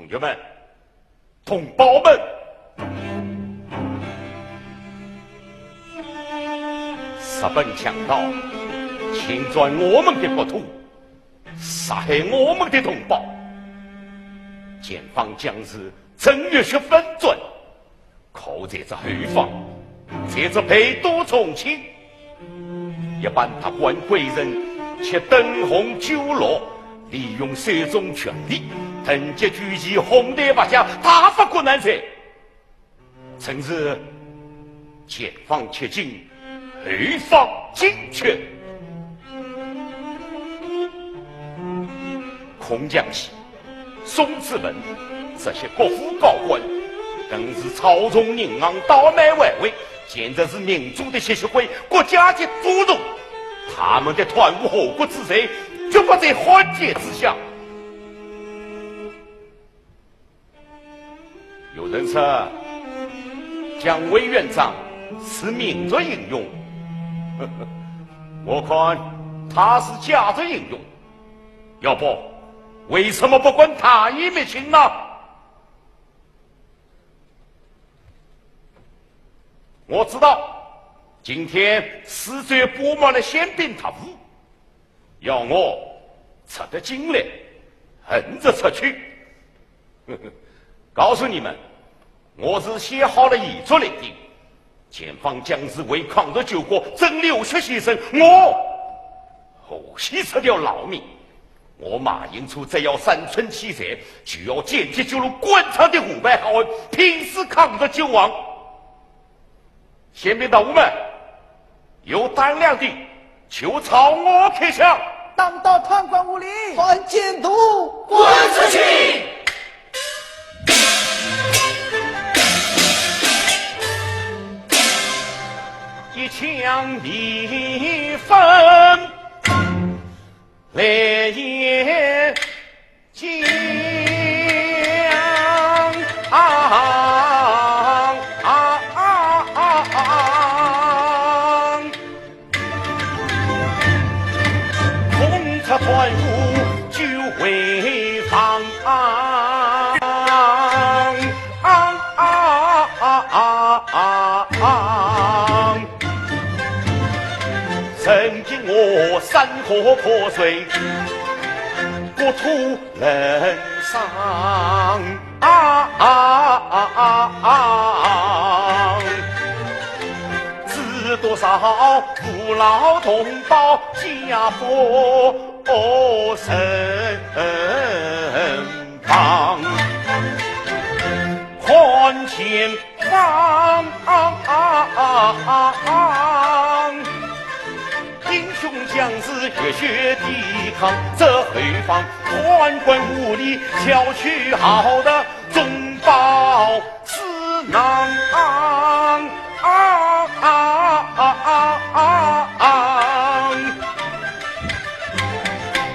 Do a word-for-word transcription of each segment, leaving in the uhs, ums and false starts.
学们、同胞们，日本强盗侵占我们的国土，杀害我们的同胞，前方将士正热血奋战， 靠在这后方，在这陪都重庆，一班达官贵人却灯红酒绿，利用手中权力，腾出巨旗，哄抬白旗，大发国难财。真是前方吃紧，后方紧缺。孔祥熙、 宋子文这些国父高官，更是操纵银行，倒卖外汇，简直是民族的吸血鬼，国家级猪头。他们的贪污祸国之罪，绝不在汉奸之下。有人说，蒋委员长是民族英雄，我看他是甲族英雄。 要不，为什么不管他一笔情呢？我知道，今天四周布满了宪兵特务，要我直得进来，横着出去。告诉你们， 我是写好了遗嘱来的，前方将士为抗日救国，正流血牺牲，我何须这条老命？我马英初只要三寸七寸，就要坚决救入官场的五百好汉，拼死抗日救亡。宪兵特务们， 有胆量的，就朝我开枪。打到贪官污吏，汉奸徒，滚出去！一枪未分，泪眼 将。痛杀团伙救回方。曾经我山河破碎，国土人伤。知多少父老同胞家破人亡。 看前方，英雄将士热血抵抗，这后方贪官污吏，巧取豪夺，中饱私囊。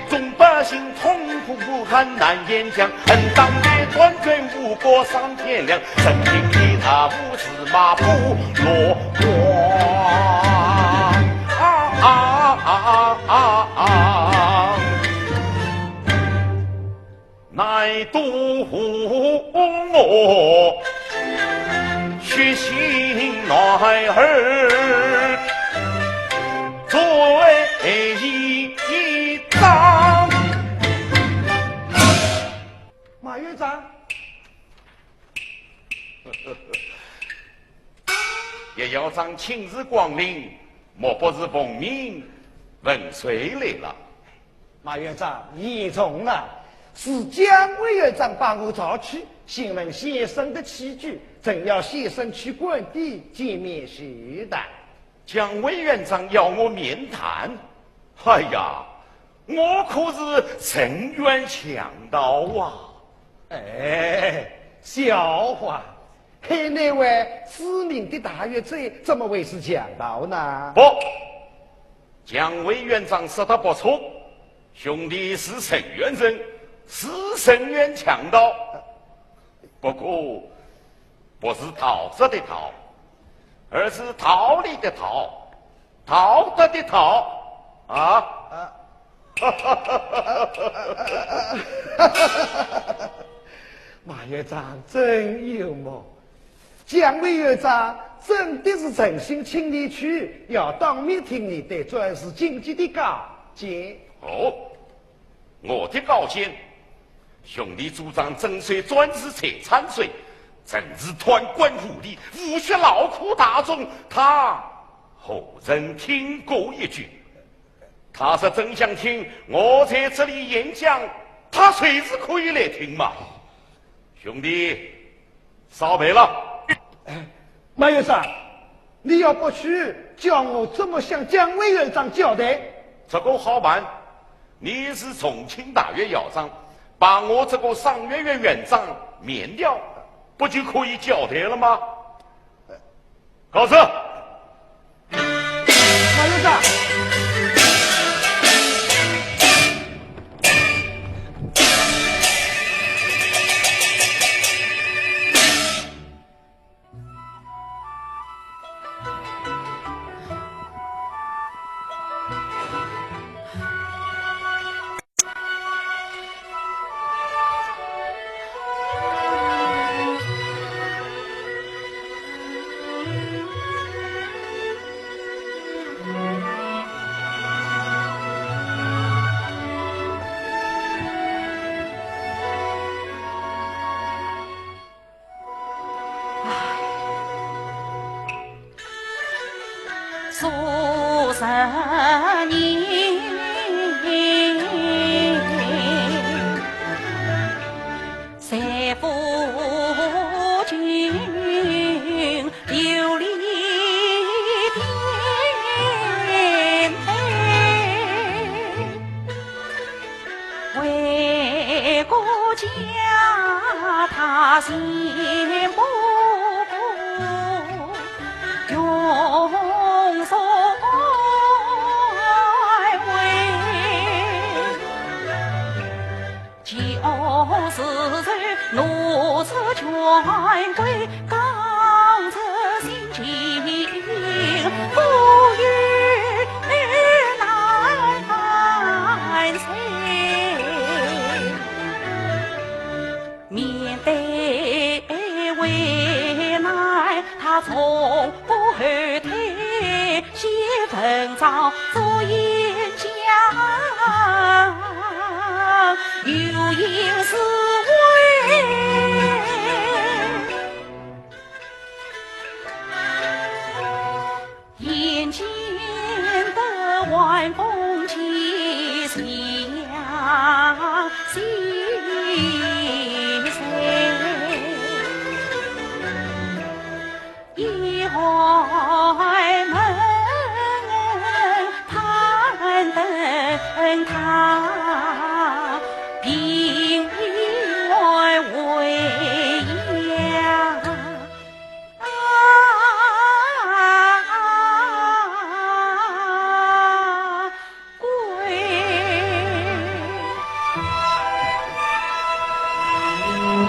众百姓 痛苦不堪难言讲，恨当街断根无辜上天良，人民的大步子马不落荒。啊啊啊啊啊！难渡我血性难儿 最一张。马院长。叶校长亲自光临，莫不是奉命问罪来了？ 马院长，严重了，是蒋委员长把我召去，询问先生的起居，正要现身取关的见面时的。蒋委员长要我面谈？哎呀，我可是人员强盗啊！哎，笑话，那位知名的大学者怎么会是强盗呢？不， 蒋委员长说得不错，兄弟是人员人，是人员强盗。不过，不是逃走的逃，而是逃离的逃，逃得的逃啊！啊。院长真幽默。蒋委员长真的是诚心请你去，要当面听你对战事紧急的高见。哦，我的高见？兄弟主张征收战时财产税，真是贪官污吏，剥削劳苦大众，他何曾听过一句？他是真想听我在这里演讲，他随时可以来听嘛。兄弟，少陪了。马院长，你要不去，叫我怎么向蒋委员长交代？这个好办，你是重庆大学校长，把我这个商学院院长免掉，不就可以交代了吗？告辞。马院长。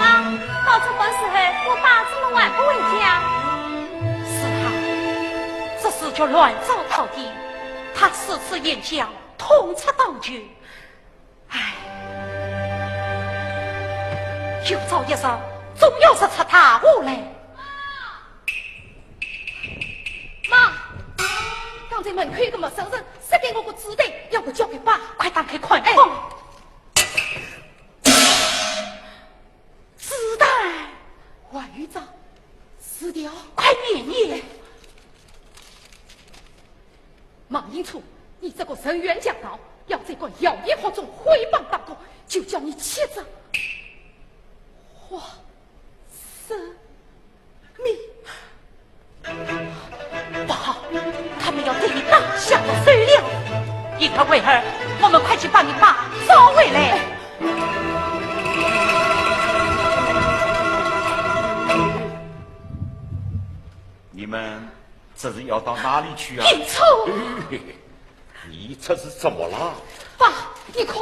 啊，到这般时候，我爸怎么还不回家？是啊，这是叫乱糟糟的。他此次演讲，痛斥当久。唉，有朝一日，总要说出大话来。妈，刚才门口有个陌生人，塞给我个纸袋，要我交给爸。快打开看看。哎。 子弹，还有一张字条。快念念。马英初，你这个人冤假道，要在个谣言惑众、毁谤大国，就叫你七折。花生米。 不好，他们要对你爸下毒手了。英儿、伟儿，我们快去把你爸找回来。你们这是要到哪里去啊？英初！哎，你这是怎么了？爸，你看。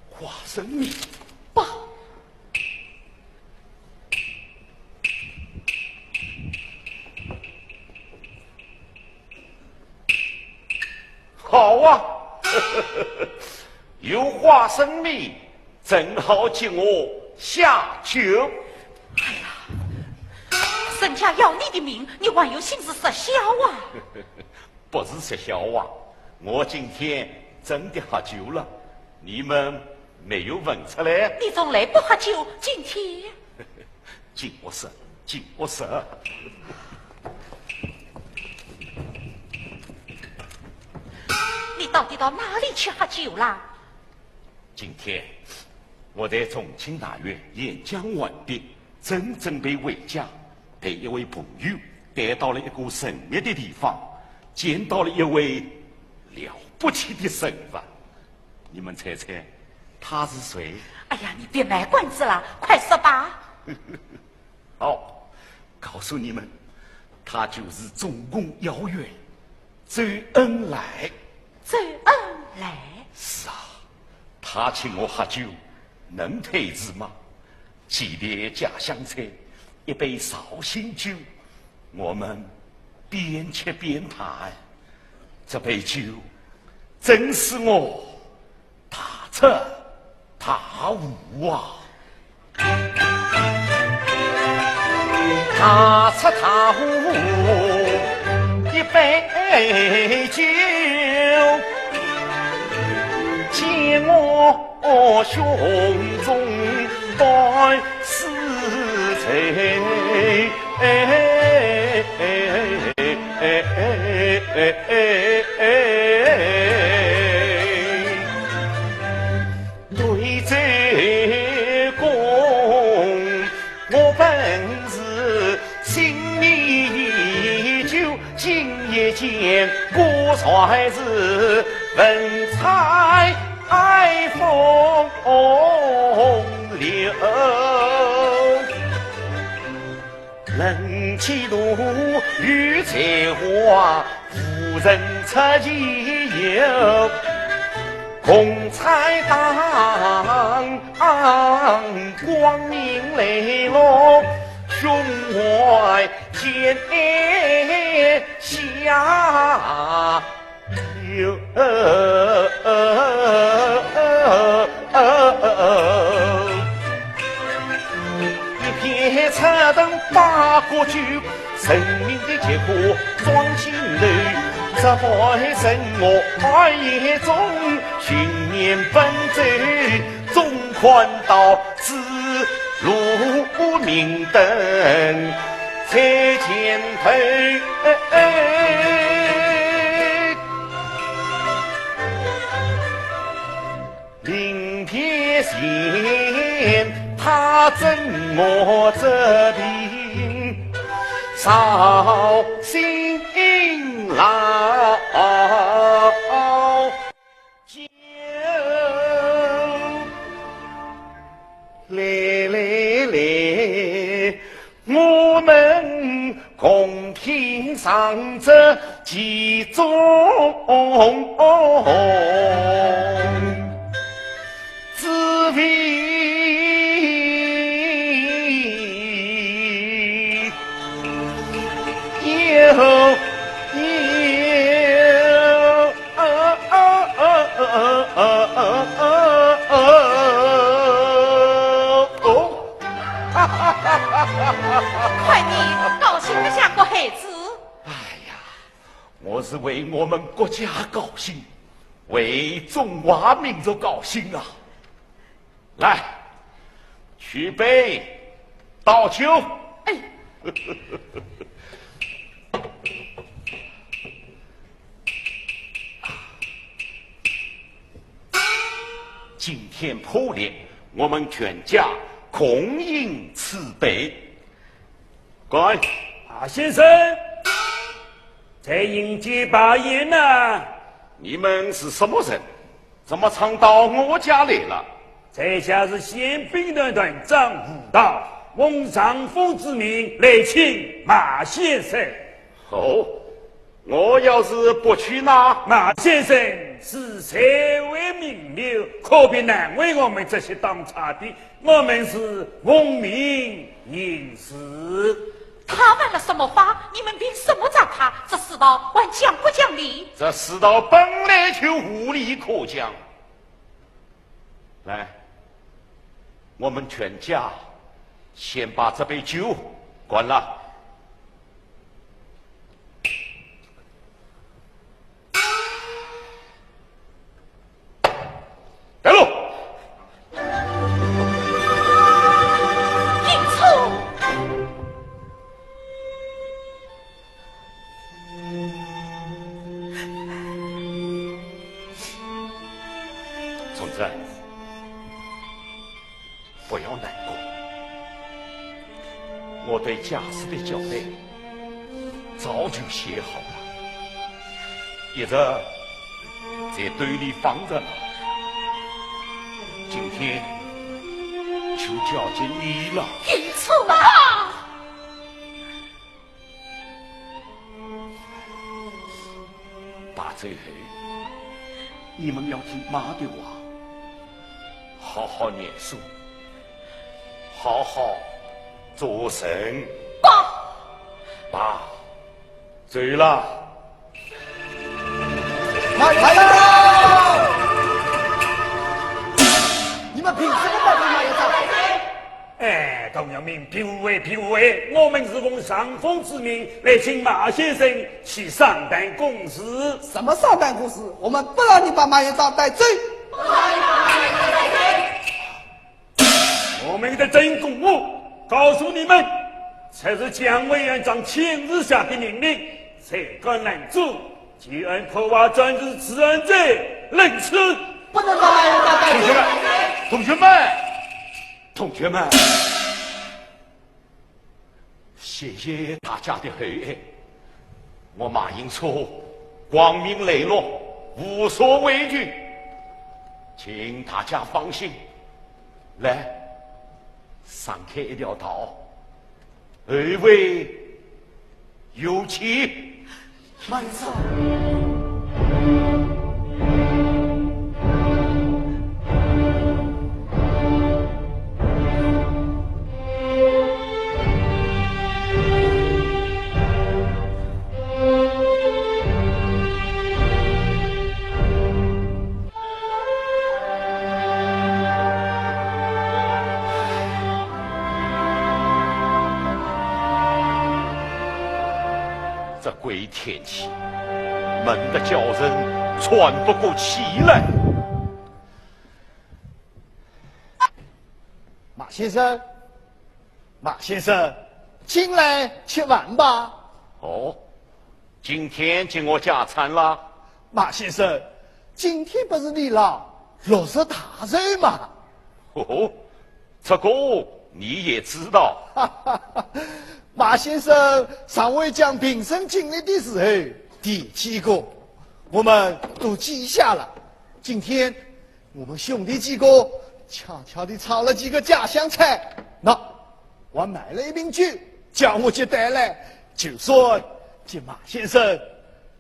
花生米。爸。好啊，有话申明，正好接我下酒。人家要你的命，你还有心思说笑话？不是说笑话，我今天真的喝酒了，你们没有闻出来？你从来不喝酒，今天……进我室，进我室。你到底到哪里去喝酒啦？今天我在重庆大学演讲完毕，正准备回家，被一位朋友带到了一个神秘的地方，见到了一位了不起的人物。你们猜猜他是谁？哎呀，你别卖关子了，快说吧。好，告诉你们，他就是中共要员周恩来。周恩来？是啊，他请我喝酒，能推辞吗？几碟家乡菜，一杯绍兴酒，我们边吃边谈。这杯酒，真是我大彻大悟啊！大彻大悟一杯酒，解我胸中百思愁。对周公，我本是心里已久，今夜见过才是文采风流。 人气度与才华，无人出其右。共采当光明磊落胸怀天下。 有一片赤灯八国酒，人民的结果装心头。这杯人我爱也中，寻念本州总看到。 子路明灯在前头。临别前，他赠我这瓶绍兴老 酒。来来来，我们共品尝这其中滋味。 有有。看你高兴得像个孩子。哎呀，我是为我们国家高兴，为中华民族高兴啊！ 来，举杯倒酒。哎，今天破例，我们全家共饮此杯。干！马先生，在饮酒罢宴呐。你们是什么人？ 怎么闯到我家来了？在下是宪兵团团长吴道，奉丈夫之命来请马先生。哦，我要是不去呢？马先生是社会名流，可别难为我们这些当差的，我们是奉命行事。 他问了什么话？你们凭什么抓他？这世道还讲不讲理？这世道本来就无理可讲。来，我们全家先把这杯酒灌了。带路。英初，从此，不要难过，我对家事的交代早就写好了，一直在堆里放着呢。今天就交给你了。英初啊！罢酒后，你们要听妈的话，好好念书，好好做人。爸，爸，走了。慢慢走！你们凭什么带走马院长？哎，童辕明，别误会，别误会，我们是奉上峰之命来请马先生去商谈公事。什么商谈公事？我们不让你把马院长带走。我们的真功夫告诉你们，这是蒋委员长亲自下的命令，谁敢拦阻，就按破坏专制治安罪论处。不能把马院长带走。同学们，同学们，同学们，谢谢大家的厚爱，我马英初光明磊落，无所畏惧，请大家放心。来，闪开一条道，后会有期。马院长。 这鬼天气，闷得叫人喘不过气来。马先生，马先生，进来吃饭吧。哦，今天进我家餐了？马先生，今天不是你老六十大寿吗？哦，这个你也知道？马先生尚未讲平生经历的时候，第几个我们都记下了。今天我们兄弟几个悄悄地炒了几个家乡菜，那，我买了一瓶酒，叫我去带来，就说给马先生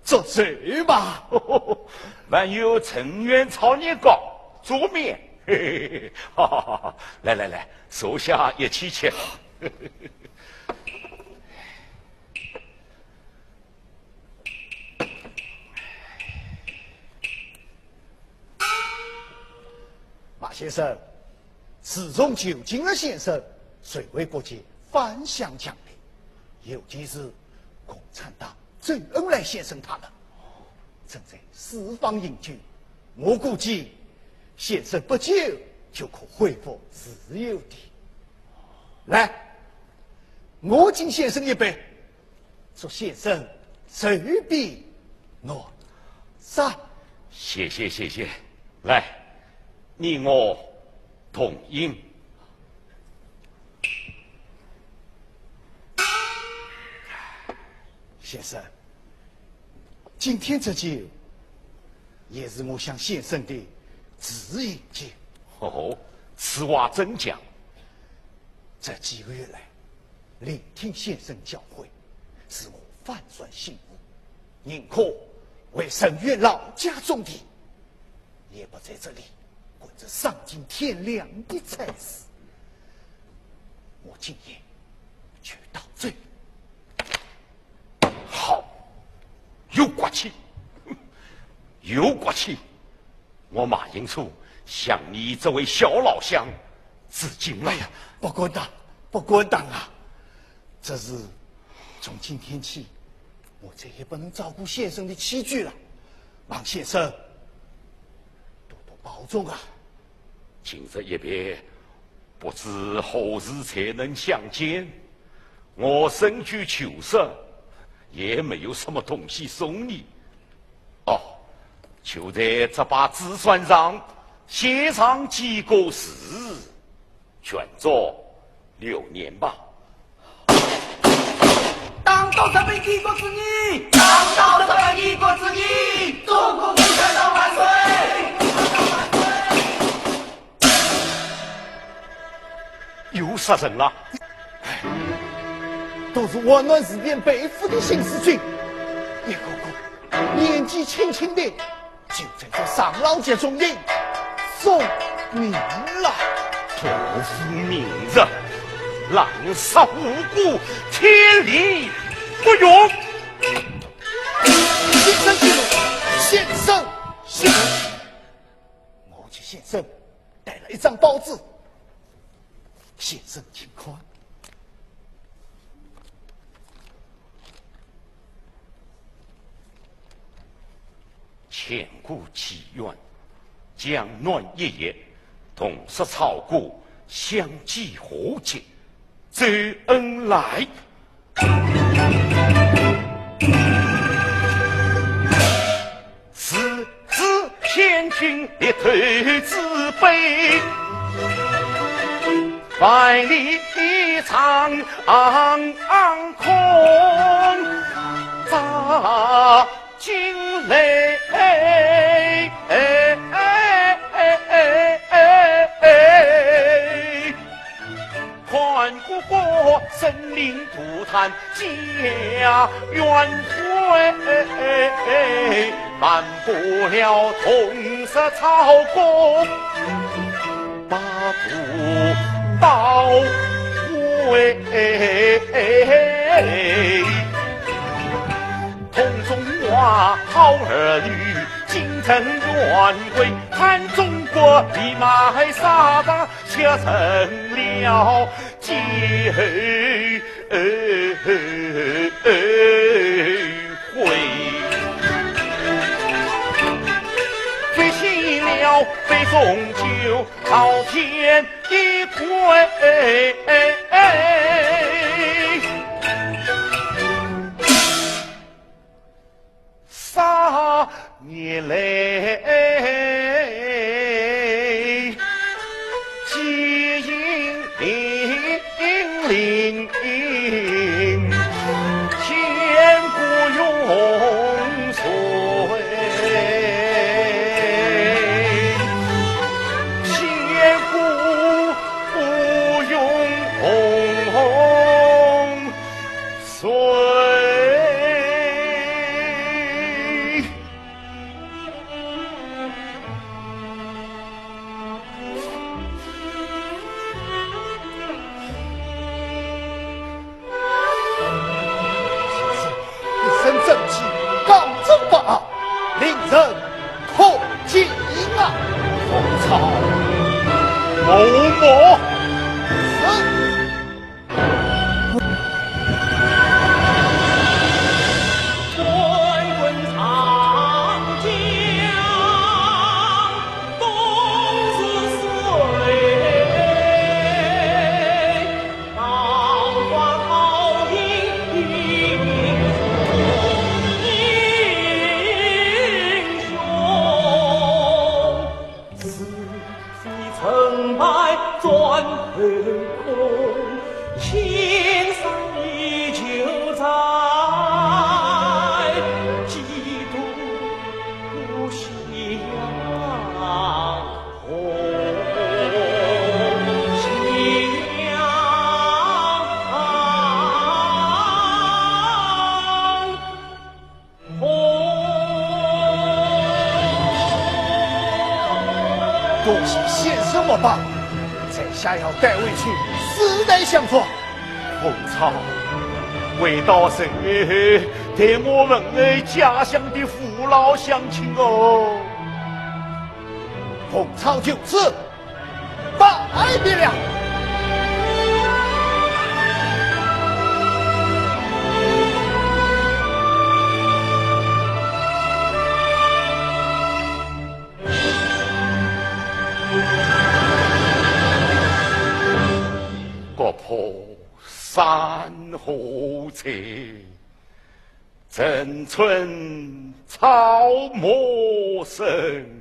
祝寿吧。还有陈元朝年糕、桌面，嘿嘿嘿，好好好好，来来来，坐下一起吃。马先生，自从囚禁了先生，谁为国家翻箱抢料，尤其是共产党周恩来先生他们，正在四方营救。我估计，先生不久就可恢复自由的。来，我敬先生一杯。 祝先生寿比南山。谢谢谢谢，来，你我同饮。先生，今天这酒也是我向先生的致意酒。哦，此话怎讲？这几个月来， 聆听先生教诲，是我翻转醒悟，宁可为深院老家种地，也不在这里过这丧尽天良的差事。我今夜就到这。好，有骨气，有骨气。我马英初向你这位小老乡致敬了。哎呀，不敢当，不敢当啊！这是从今天起，我再也不能照顾先生的起居了。望先生多多保重啊！今日一别，不知何时才能相见。我深居囚室，也没有什么东西送你。哦，就在这把纸扇上写上几个字，卷作留念吧。打倒日本帝国主义！打倒日本帝国主义！中国共产党万岁！又杀人了。哎，都是万难事变被俘的新四军，一个个年纪轻轻的，就在这上老集中营送命了。不务命人，滥杀无辜，天理不容。先生息怒，先生息怒。我给先生带了一张报纸，先生请看。千古奇冤，江南一夜，同室操戈，相继和解，周恩来。 是，是千军列头之碑，万里长空照惊雷。 看哥哥生灵涂炭家园灰，瞒不了同室操戈把屠刀挥。 同中华好儿女，进城远归，看中国的卖沙场，却成了机会。决心了，杯中酒，朝天一跪。 杀孽泪，皆因零零，千古永垂，千古永垂。 一身正气，刚正不阿，令人可敬啊！曹操，某某。是。多谢先生莫帮，在下要带回去世代相传。曹操，回到城后，代我问候家乡的父老乡亲哦。孔操就此拜别了。国破山河在，城春草木深。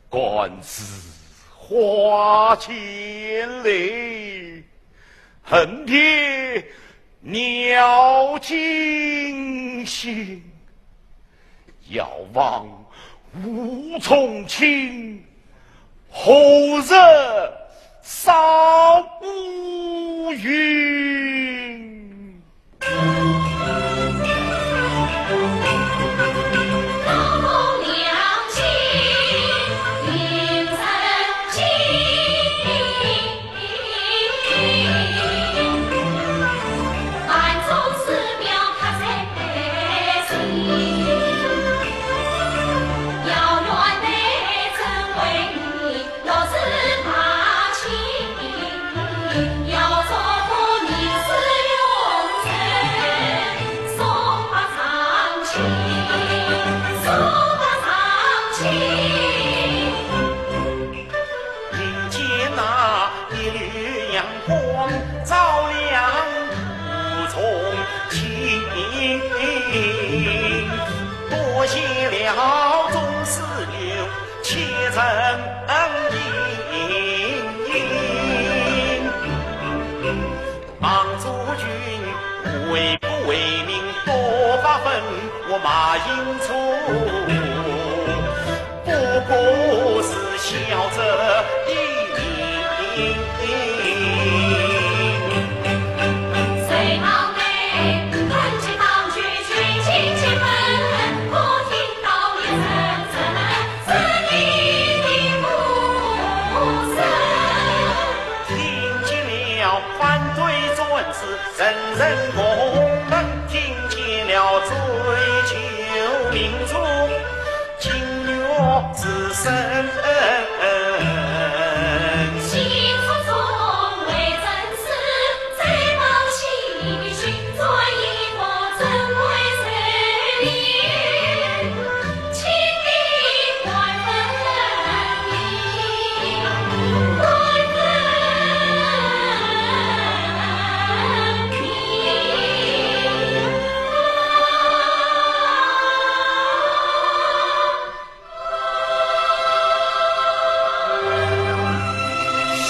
寒食花溅泪，恨天鸟惊心。遥望吴从亲，何日扫乌云？ 人间那一缕阳光照亮途中情，多谢了总司令 千人恩情。望诸君为父为民多发奋，我马英初不过是小者一名。听见了反对专制，人人共鸣；听见了追求民主，情愿自身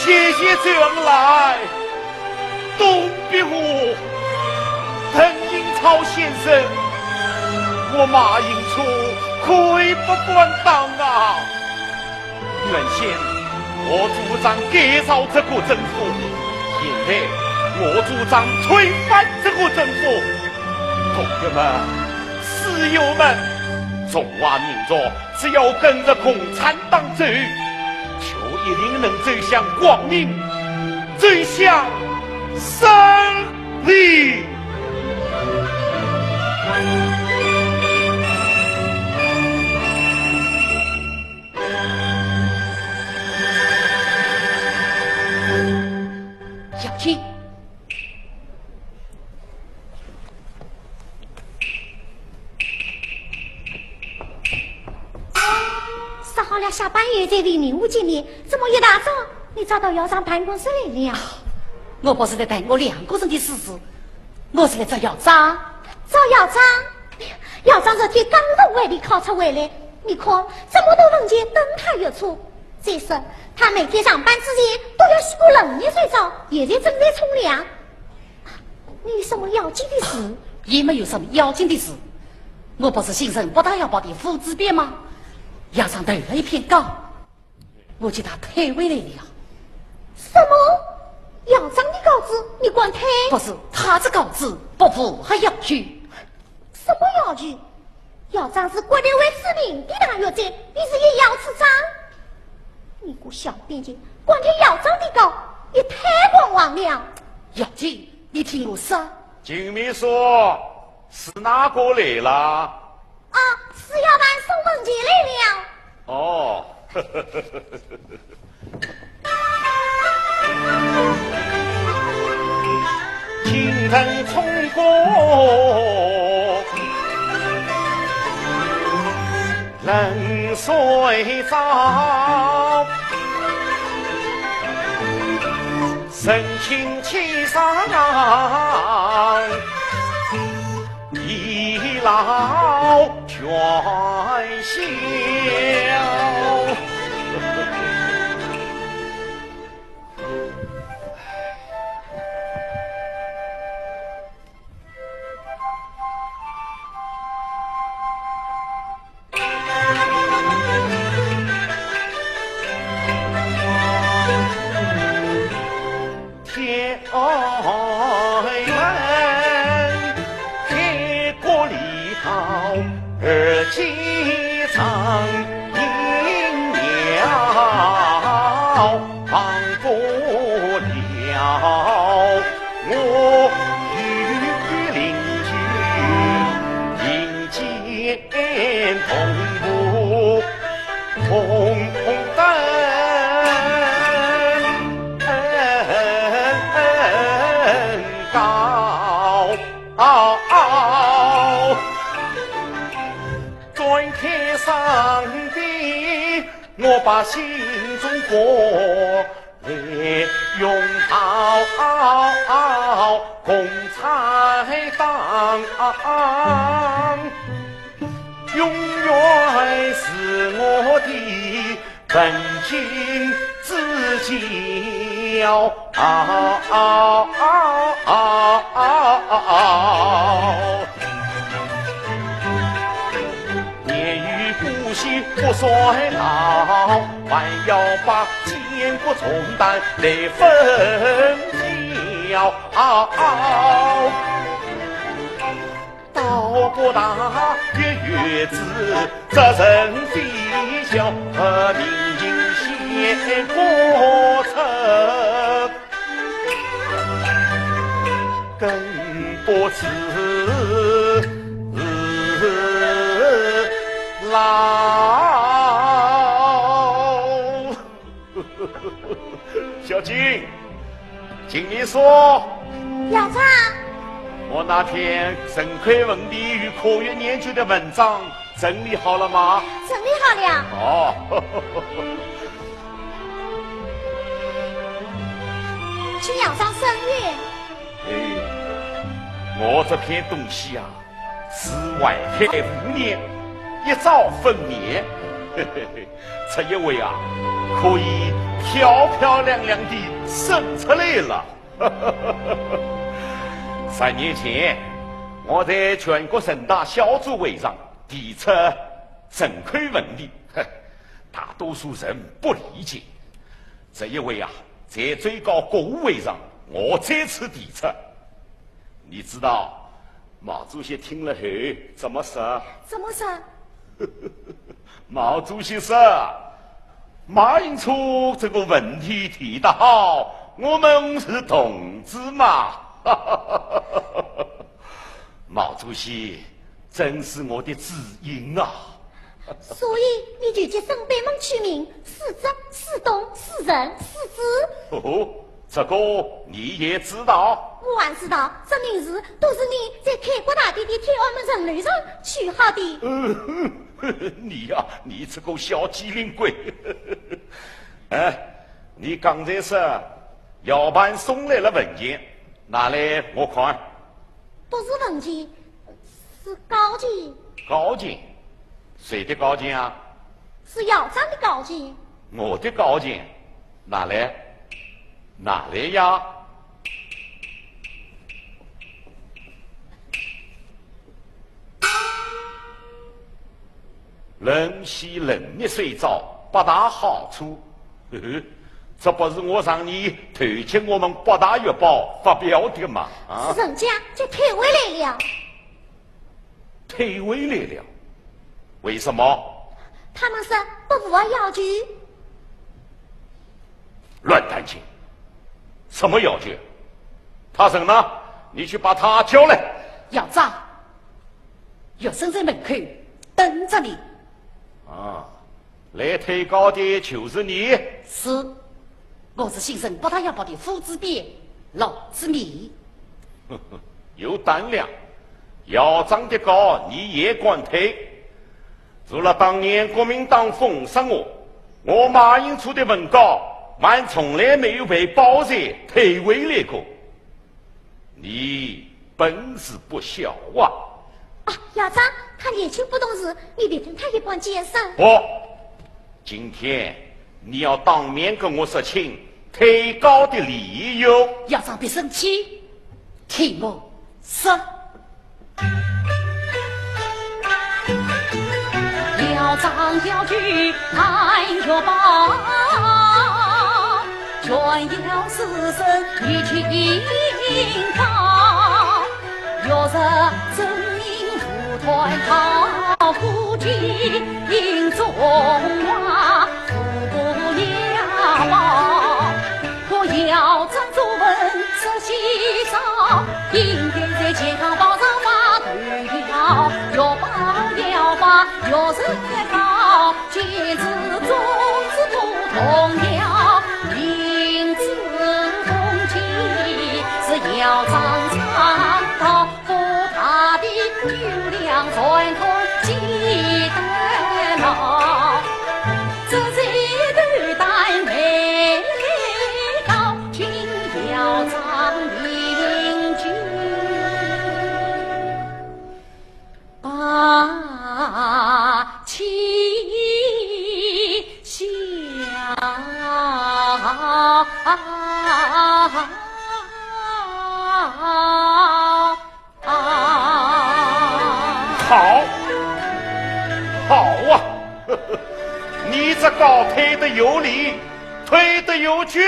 谢谢周恩来，东壁虎， 陈寅恺先生，我马英初愧不敢当啊！原先我主张改造这个政府，现在我主张推翻这个政府。朋友们，师友们，中华民族只要跟着共产党走，就一定能走向光明，走向胜 你。小青。 说好了下班以后再为民务见面，怎么一大早你找到校长办公室来了？我不是来谈我两个人的私事，我是来找校长。找校长？校长昨天刚从外地考察回来，你看，这么多文件等他阅读。再说，他每天上班之前都要洗个冷热水澡，现在正在冲凉。 你有什么要紧的事？也没有什么要紧的事。我不是新任北大校报的副主编吗？校长投了一篇稿，我替他退回来了。什么？校长的稿子你敢退？不是，他的稿子不符合要求。什么要求？ 校长是国台会知名的大学者，你是一校之长。你个小编辑，敢退校长的稿，也太狂妄了。要紧，你听我说。金秘书，是哪个来了？啊，是要办送文件来了。哦，金城冲过冷水澡，神清气爽，一老全笑。天安门，天国里头，二街上，迎鸟。 忘不了我与邻居并肩同步同登高。 转天上边，我把新中国来拥抱共产党，永远是我的 曾经之交。年逾古稀不衰老，还要把建国重担来分担。 到不大的日子，责任非小，命运险不测，更不知老。小金， 金秘书，校长，我那篇《陈魁文帝与科学研究》的文章整理好了吗？整理好了。哦。请校长审阅。哎，我这篇东西啊，是外开五年，一朝分娩。这一回啊，可以漂漂亮亮地生出来了。 十年前，我在全国人大小组会上提出《陈魁文帝》，大多数人不理解。这一回啊，在最高国务会上，我再次提出。你知道毛主席听了后怎么说？怎么说？ 毛主席说，马寅初这个问题提得好，我们是同志嘛。毛主席真是我的知音啊。所以你就去升班门取名，四则、四懂、四仁、四子。哦，这个你也知道？我还知道，这名字都是你在开国大典的天安门城楼上取好的。 你呀，你这个小机灵鬼。哎，你刚才说姚盘送来了文件，拿来我看。不是文件，是稿件。稿件？谁的稿件啊？是校长的稿件。我的稿件？ 拿来，拿来呀！冷血冷热水澡八大好处，呵呵，这不是我让你投寄我们八大月报发表的吗？啊？是人家就退回来了。退回来了？为什么？他们说不符合要求。 乱弹琴！什么要求？他人呢？你去把他叫来。校长，学生在门口等着你。啊，来推高的就是你。是，我是姓陈，八大洋报的夫子边，老子面。有胆量，姚章的高你也敢推？除了当年国民党封杀我，我马英初的文告，还从来没有被包围、推回来过。你本事不小啊！啊，姚章，他年轻不懂事，你别跟他一般见识。不，今天你要当面跟我说清推高的理由。姚章别生气，听我说。姚章要去看月报，全要四省一情高。 月色生明如团桃，孤影中华，无不耀宝。可姚章作文说起早，应该在健康宝上发头条。月报要发月色高， 简直种子不同调，名字风景是姚章唱道，不怕的有两传统记得牢，这是一段美丽高，听姚章名句。 把旗下。好，好啊！你这高推得有理，推得有据。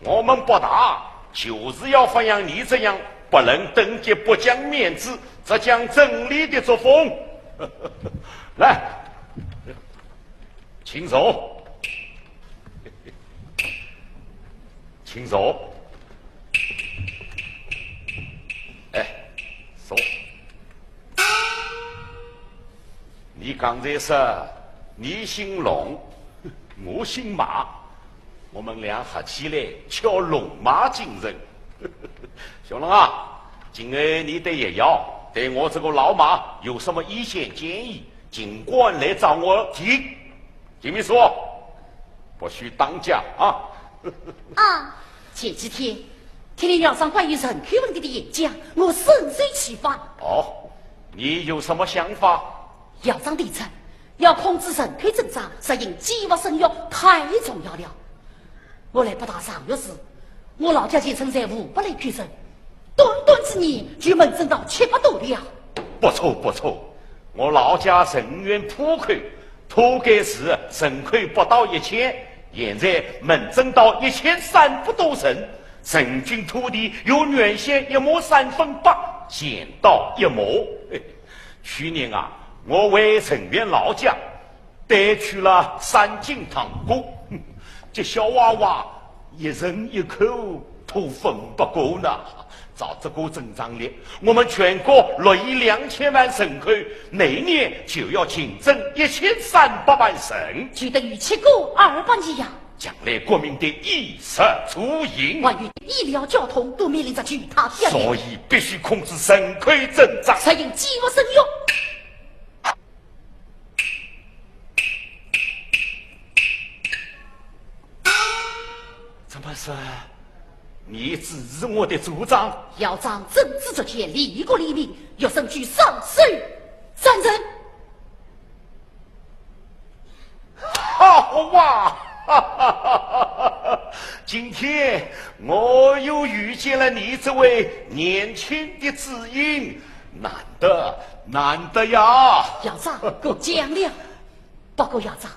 我们北大就是要发扬你这样不论等级、不讲面子、只讲真理的作风。来，请坐，请坐。哎，坐。你刚才说你姓龙，我姓马， 我们俩合起来叫龙马精神。小龙啊，今后你对叶瑶，对我这个老马有什么意见建议，尽管来找我提。金秘书，不许打架啊！啊，前几天听了姚章关于人口问题的演讲，我深受启发。哦，你有什么想法？姚章提出， 要控制人口增长，实行计划生育太重要了。我来北大上学时，我老家全村才五百来口人，短短几年就门诊到七百多了。不错不错，我老家人员户口，土改时人口不到一千，现在门诊到一千三百多人，人均土地由原先一亩三分八，现到一亩。 去年啊，我回陈縣老家，带去了三斤糖果，哼，这小娃娃一人一口都分不够呢。照这个增长率，我们全国六亿两千万人口，每年就要净增一千三百万人。就等于七个二百年呀。 将来国民的衣食住行，还有医疗交通都面临着巨大压力。所以必须控制人口增长。实行计划生育。怎么说？你支持我的主张？姚章政治决绝，利国利民，学生举双手赞成。 好啊！今天我又遇见了你这位年轻的知音，难得，难得呀！姚章，过奖了。不过姚章，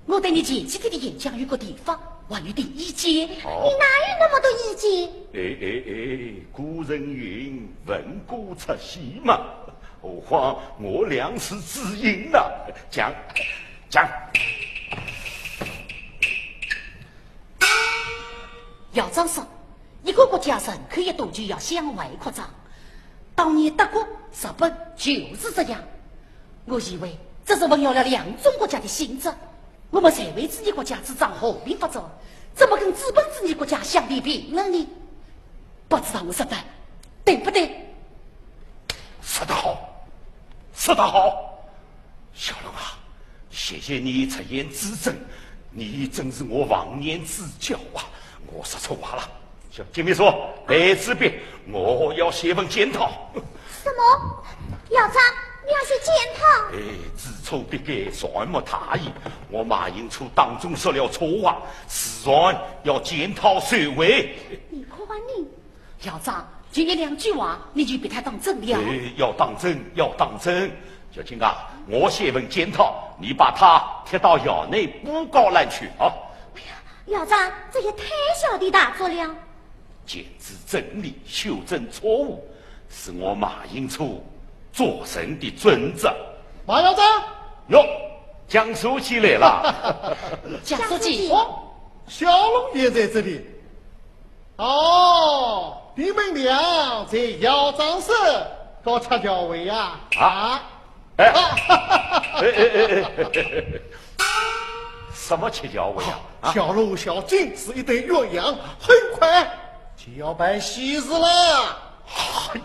我对你前几天的演讲有个地方，还有点意见。哦。你哪有那么多意见？哎哎哎，古人云，闻古出戏嘛。何况我俩是知音呐。讲，讲。姚章说，一个国家人口一多就要向外扩张。当年德国、日本就是这样。我以为这是混淆了两种国家的性质。我们社会主义国家主张和平发展，怎么跟资本主义国家相提并论呢？不知道我说的对不对？说得好，说得好，小龙啊，谢谢你出言指正，你真是我忘年之交啊！我说错话了。小金秘书，带支笔，我要写份检讨。什么？校长，你要写检讨？哎，知错必改，善莫大焉。我马英初当中说了错话，自然要检讨收回。你看你，校长，就一两句话，你就把它当真了？哎，要当真，要当真。小金啊，我写份检讨，你把它贴到校内布告栏去啊。哎呀，校长，这也太小题大做了。检讨真理，修正错误，是我马英初做人的准则。马校长，哟，江书记来了。江书记，哦，小龙也在这里。哦，你们俩在校长室搞吃校会呀？啊？哎，哎哎哎哎，什么吃校会啊？啊，小龙、小金是一对鸳鸯，很快就要办喜事了。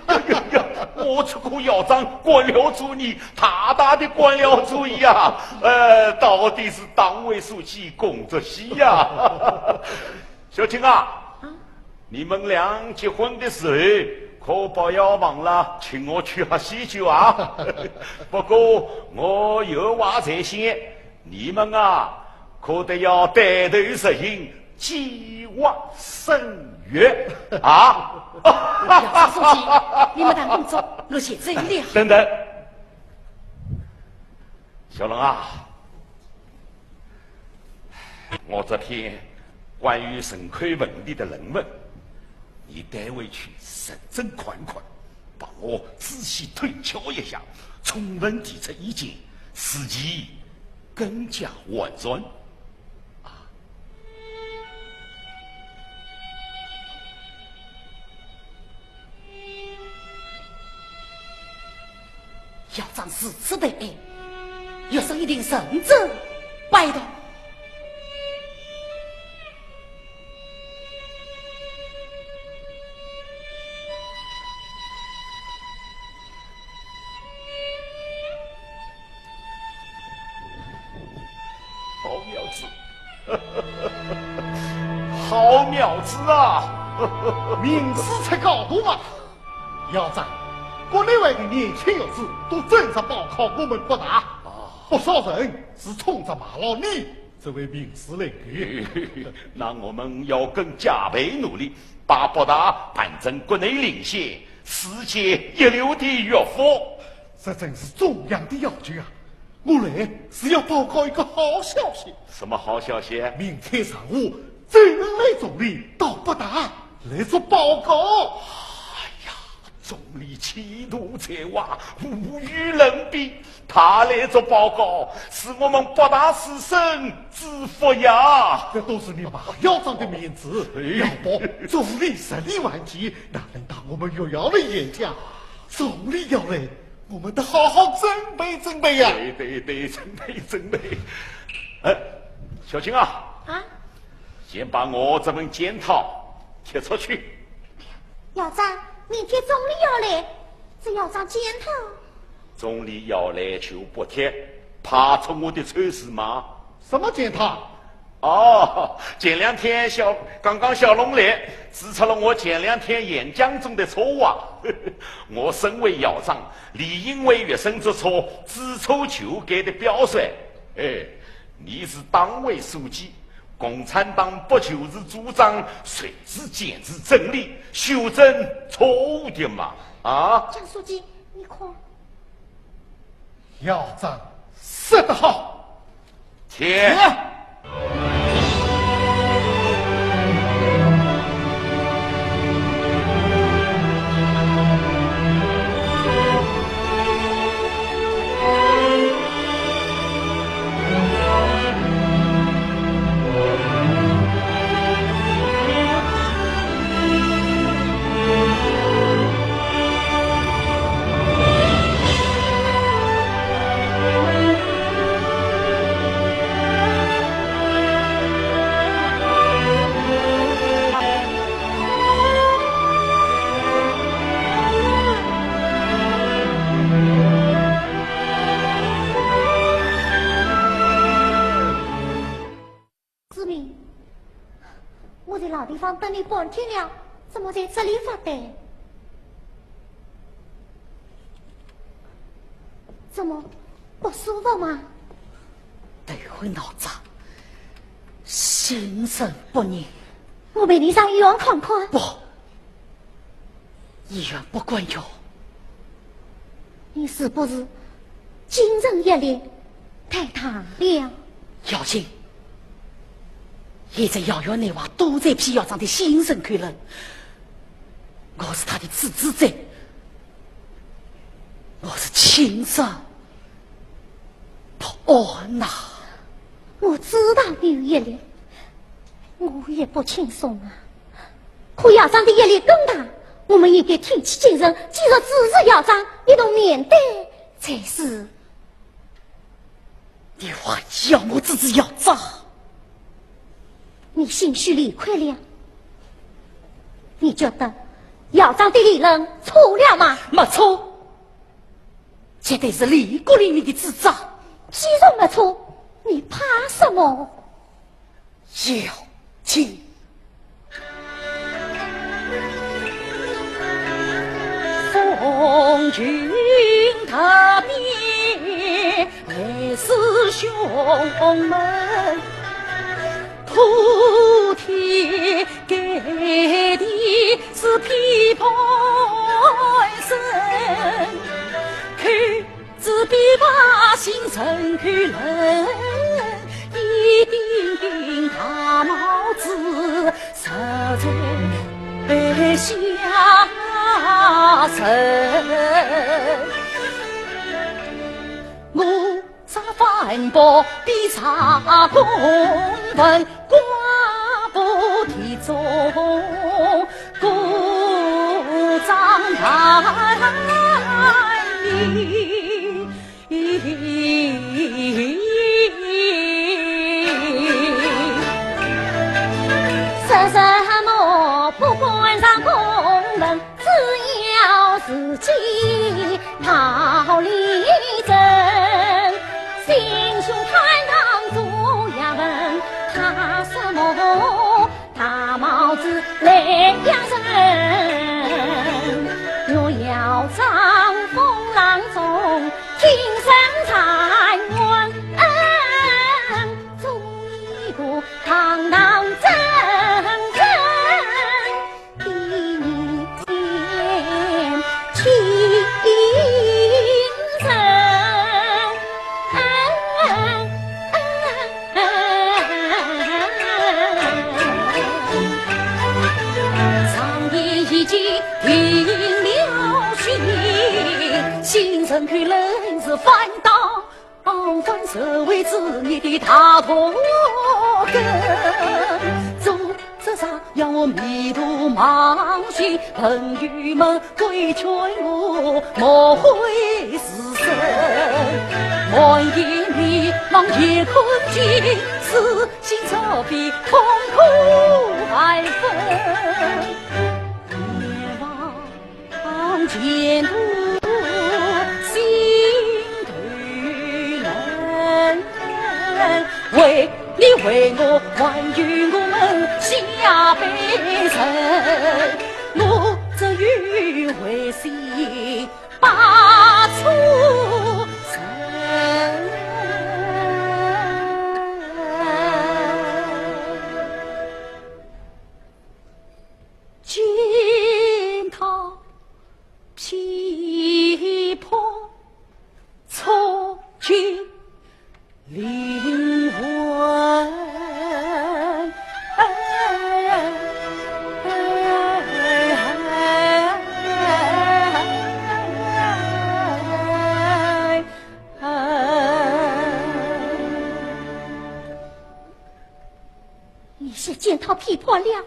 哎呀呀呀！我这个校长官僚主义，大大的官僚主义啊！呃，到底是党委书记功德喜呀！小金啊，你们俩结婚的时候，可不要忘了请我吃喝喜酒啊！不过我有话在先，你们啊，可得要带头实行计划生育啊！杨书记，你们谈工作，我先走了。等等，小龙啊，我这篇关于人口问题的论文，你带回去认真看看，帮我仔细推敲一下，充分提出意见，使其更加完善。校长如此的爱，学生一定认真拜读。好妙子，好妙子啊！名师出高徒嘛。校长，国内外的年轻学子都争着报考我们北大，不少人是冲着马老你这位名师来的。那我们要更加倍努力，把北大办成国内领先、世界一流的学府。这真是中央的要求啊！我来是要报告一个好消息。什么好消息？明天上午，周恩来总理到北大来做报告。哎呀，总理气度才华，无与伦比。他来做报告，是我们北大师生之福呀。这都是你马校长的面子，要不总理实力万全，哪能当我们学校的演讲？总理要来，我们得好好准备准备呀。对对对，准备准备。哎，小金啊，啊，先把我这份检讨贴出去。校长，明天总理要来，这要张检讨。总理要来就不贴，怕出我的丑事吗？什么检讨？哦，前两天小刚刚小龙来指出了我前两天演讲中的错误啊。我身为校长，理应为学生做出知错就改的表率。哎，你是党委书记，共产党不就是主张随时坚持真理，修正错误的嘛？啊？江书记，你看。校长说得好。天。志明，我在老地方等你半天了，怎么在这里发呆？怎么，不舒服吗？头昏脑胀，心神不宁。我陪你上医院看看。不， 医院不管用。你是不是精神压力太大了？小琴，现在药院内外都在批校长的精神科了，我是他的处置者，我是亲身 不安呐。我知道你有压力，我也不轻松啊。可校长的压力更大，我们应该挺起精神，继续支持校长，一同面对才是。你还要我支持校长？你心绪理亏了，你觉得校长的理论错了吗？没错。 绝对是李谷林的主张。既然没错，你怕什么？小琴。你写检讨批判了，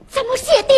怎么写的？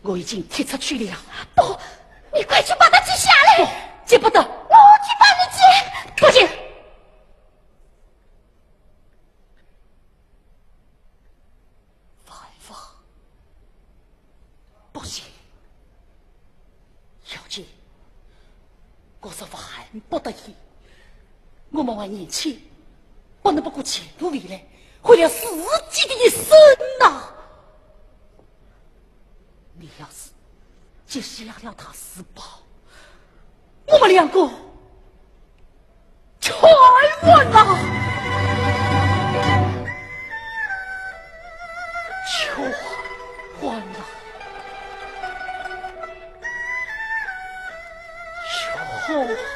我已经踢出去了。不，你快去把它接下来。不，接不得。我去帮你接。不行。万福，不行。小姐，我说万不得已，我们还年轻，不能不顾前途未来，毁了自己的一生呐。 你要是接下了大字报，我们两个全完了，全完了，全完了。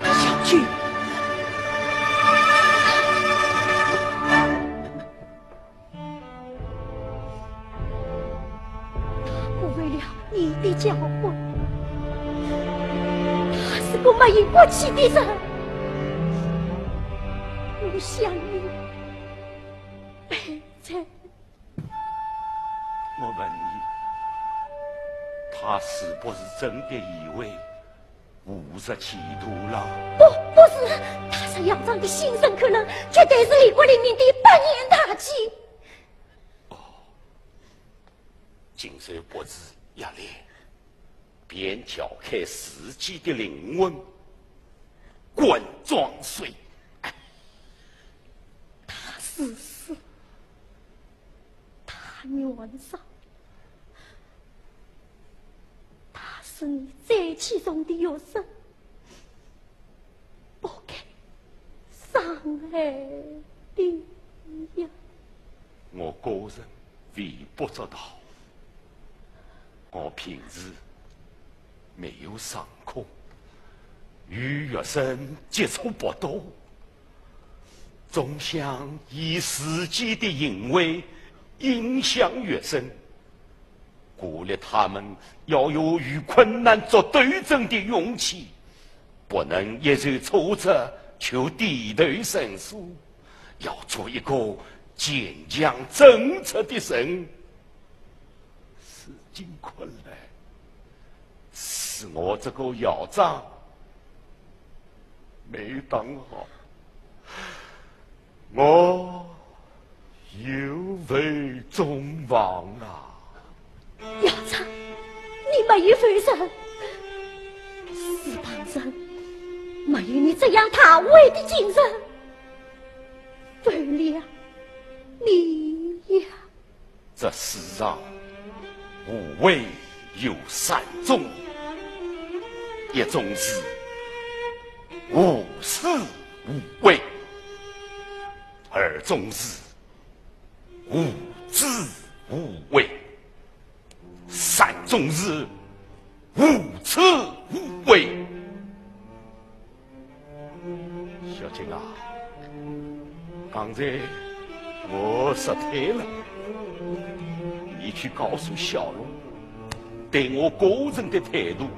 小姐，我为了你的教诲，他是个没有骨气的人，我想你背在我问你，他是不是真的以为误入歧途了？不，不是，他是杨昌的心腹，可能绝对是李国林命的百年大计。哦，今日不是夜练，便撬开自己的灵魂，灌装水。他是死，他原上，他是你最器重的学生，不该伤害的呀。我个人微不足道，我平时没有上课，与学生接触不多，总想以自己的行为影响学生，鼓励他们要有与困难作斗争的勇气，不能一受挫折就低头认输，要做一个坚强正直的人。 如今看来，是我这个校长没当好，我有违众望啊。校长，你没有负责，四方人没有你这样大伟的精神，为了你呀。 这世上无为有三种，一种是无私无为，二种是无知无畏，三种是无慈无悲。 小金啊，刚才我失态了，你去告诉小龙，对我个人的态度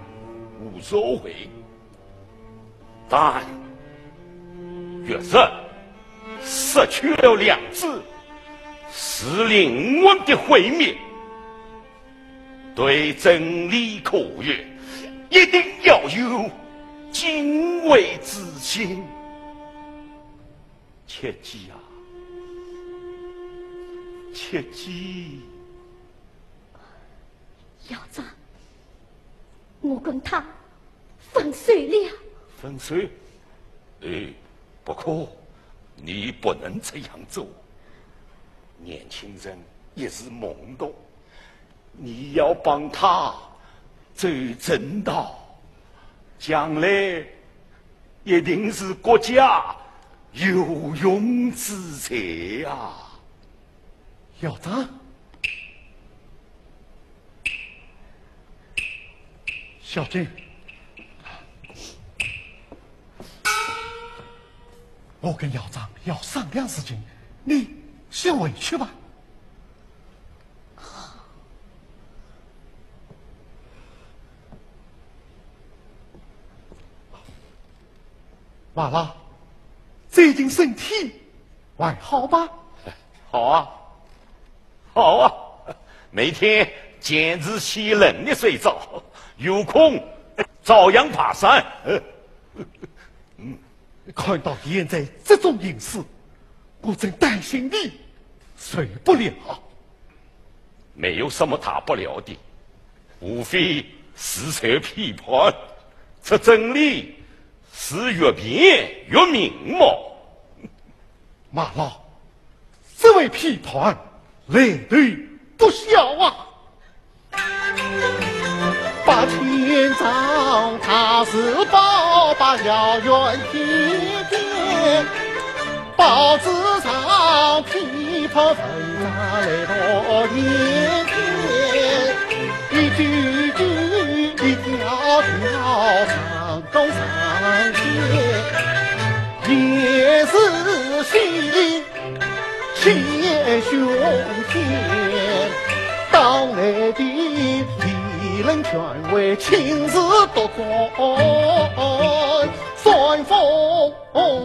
无所谓，但若是失去了良知，是灵魂的毁灭。对真理科学，一定要有敬畏之心。切记啊，切记！ 校长，我跟他分手了。分手？哎，不可，你不能这样做。年轻人一时懵懂，你要帮他走正道，将来一定是国家有用之才呀。 校长。小金，我跟校长要商量事情，你先回去吧。马老，最近身体还好吧？好啊， 好啊，每天坚持洗冷的水澡，有空照样爬山。看到你现在这种形势，我真担心你受不了。没有什么大不了的，无非是受批判，这真理是越辩越明嘛。马老， 这位批判来头不小啊！八千丈大字报，八宝圆天天，报纸上批判文章来到眼前，一句句，一条条，上当上天，也是心 千胸千，当来的理论权威亲自督促，煽风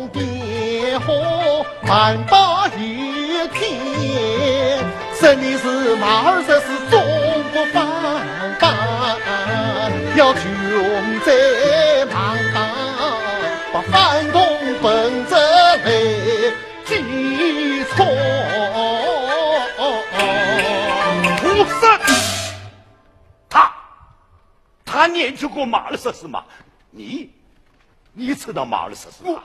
点火，瞒报一天，说你是马二十四中国反党，要穷追猛打，把反动本子来 记错。胡说！他，他研究过马二十四吗？你，你知道马二十四吗？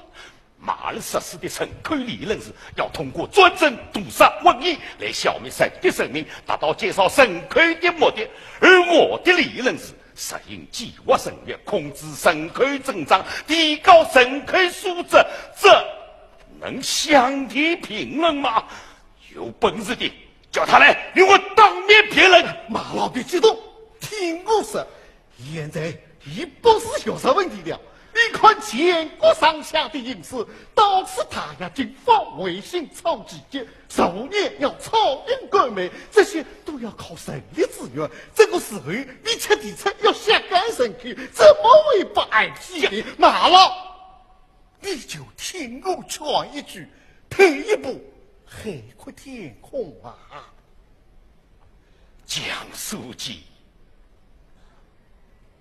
马二十四的人口理论是要通过专政、屠杀、瘟疫来消灭人的生命，达到减少人口的目的。而我的理论是 实行计划生育，控制人口增长，提高人口素质，这能相提并论吗？有本事的，叫他来与我当面辩论。马老别激动，听我说，现在已不是学术问题了。你看全国上下的形势，到处打压军阀，违心操纪律， 作孽要超英赶美，这些都要靠人的资源。这个时候，你却提出要削减人口，怎么会不挨批的？马老，你就听我劝一句，退一步，海阔天空啊！江书记，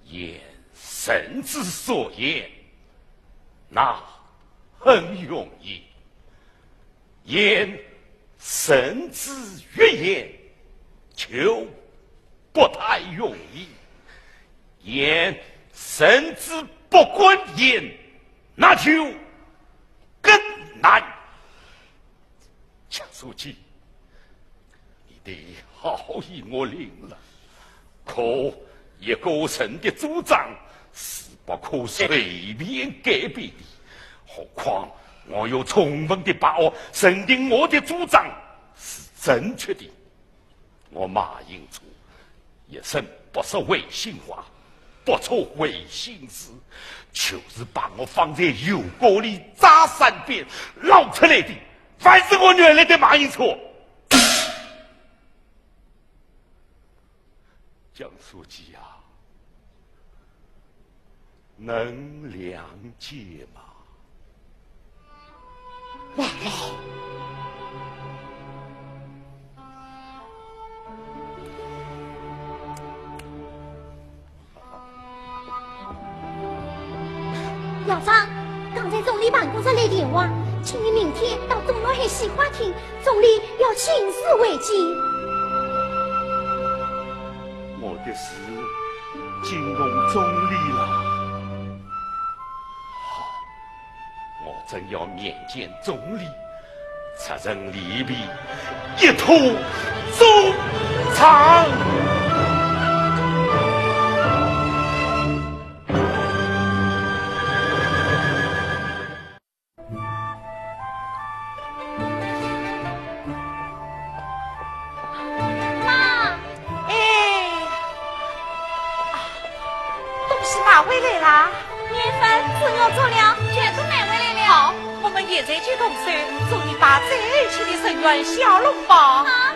言人之所言，那很容易。 言人之欲言，就不太容易。言人之不敢言，那就更难。江书记， 你的好意我领了，可一个人的主张是不可随便改变的。何况我有充分的把握，认定我的主张是正确的。我马英初一生不说违心话，不做违心事，就是把我放在油锅里炸三遍，捞出来的还是我原来的马英初。杨书记啊，能谅解吗？王老，校长，刚才总理办公室来电话，请你明天到东南海戏花厅，总理要亲自会见。我的事已经同总理了。好，我正要面见总理，出人礼毕，一吐衷肠。妈，哎，啊，东西买回来啦？面粉、猪肉、佐料全都买回来了。好，我们现在就动手，做一把最后的寿元小笼包。啊。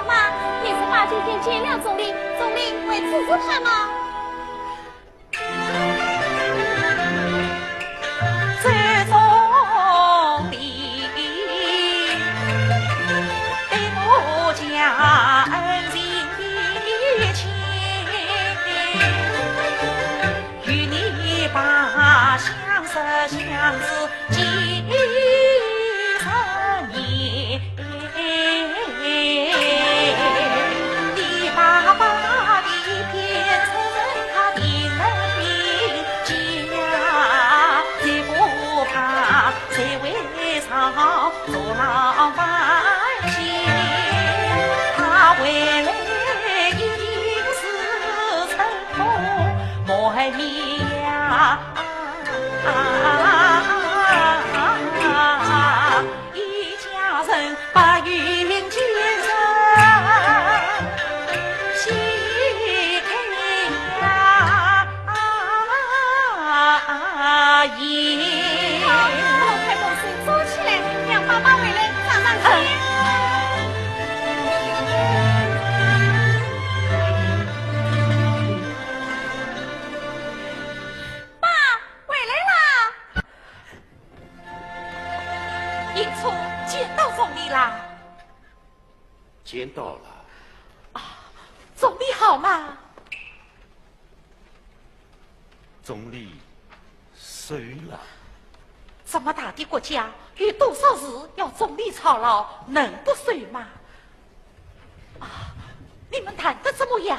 妈，你是把这件见了总理，总理会支持他吗？ 见到了。啊，总理好吗？总理瘦了。这么大的国家，有多少事要总理操劳，能不瘦吗？啊，你们谈得怎么样？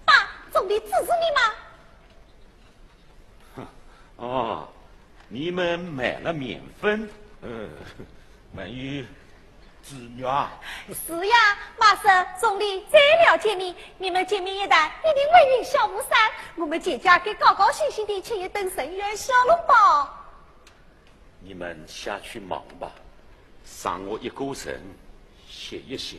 爸，总理支持你吗？ 哦，你们买了面粉，呃，还有猪肉啊？是呀，马上总理最了解你，你们见面一谈，一定会云消雾散。我们全家该高高兴兴地吃一顿人圆小笼包。你们下去忙吧，让我一个人歇一歇。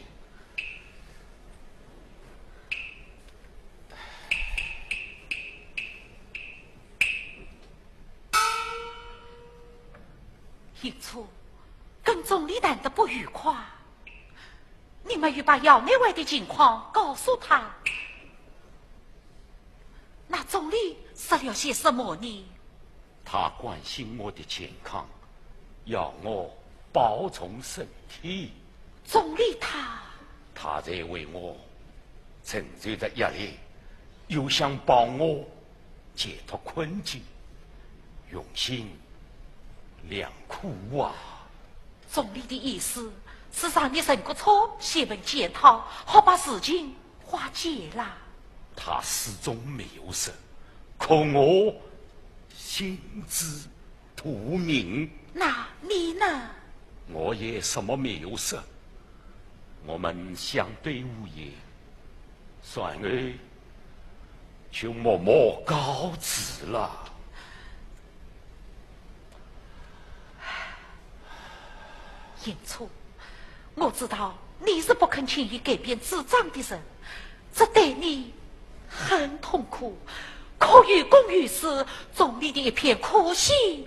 英初，跟总理谈得不愉快，你没有把校内外的情况告诉他？那总理说了些什么呢？他关心我的健康，要我保重身体。 总理他……他在为我承受着压力，又想帮我解脱困境，用心良苦啊！总理的意思是让你乘个车前往检讨，好把事情化解啦。他始终没有说，可我心知 肚明。那你呢？我也什么没有说。我们相对无言，然后就默默告辞了。英初，我知道你是不肯轻易改变主张的人，这对你很痛苦。可于公于私，总理的一片苦心，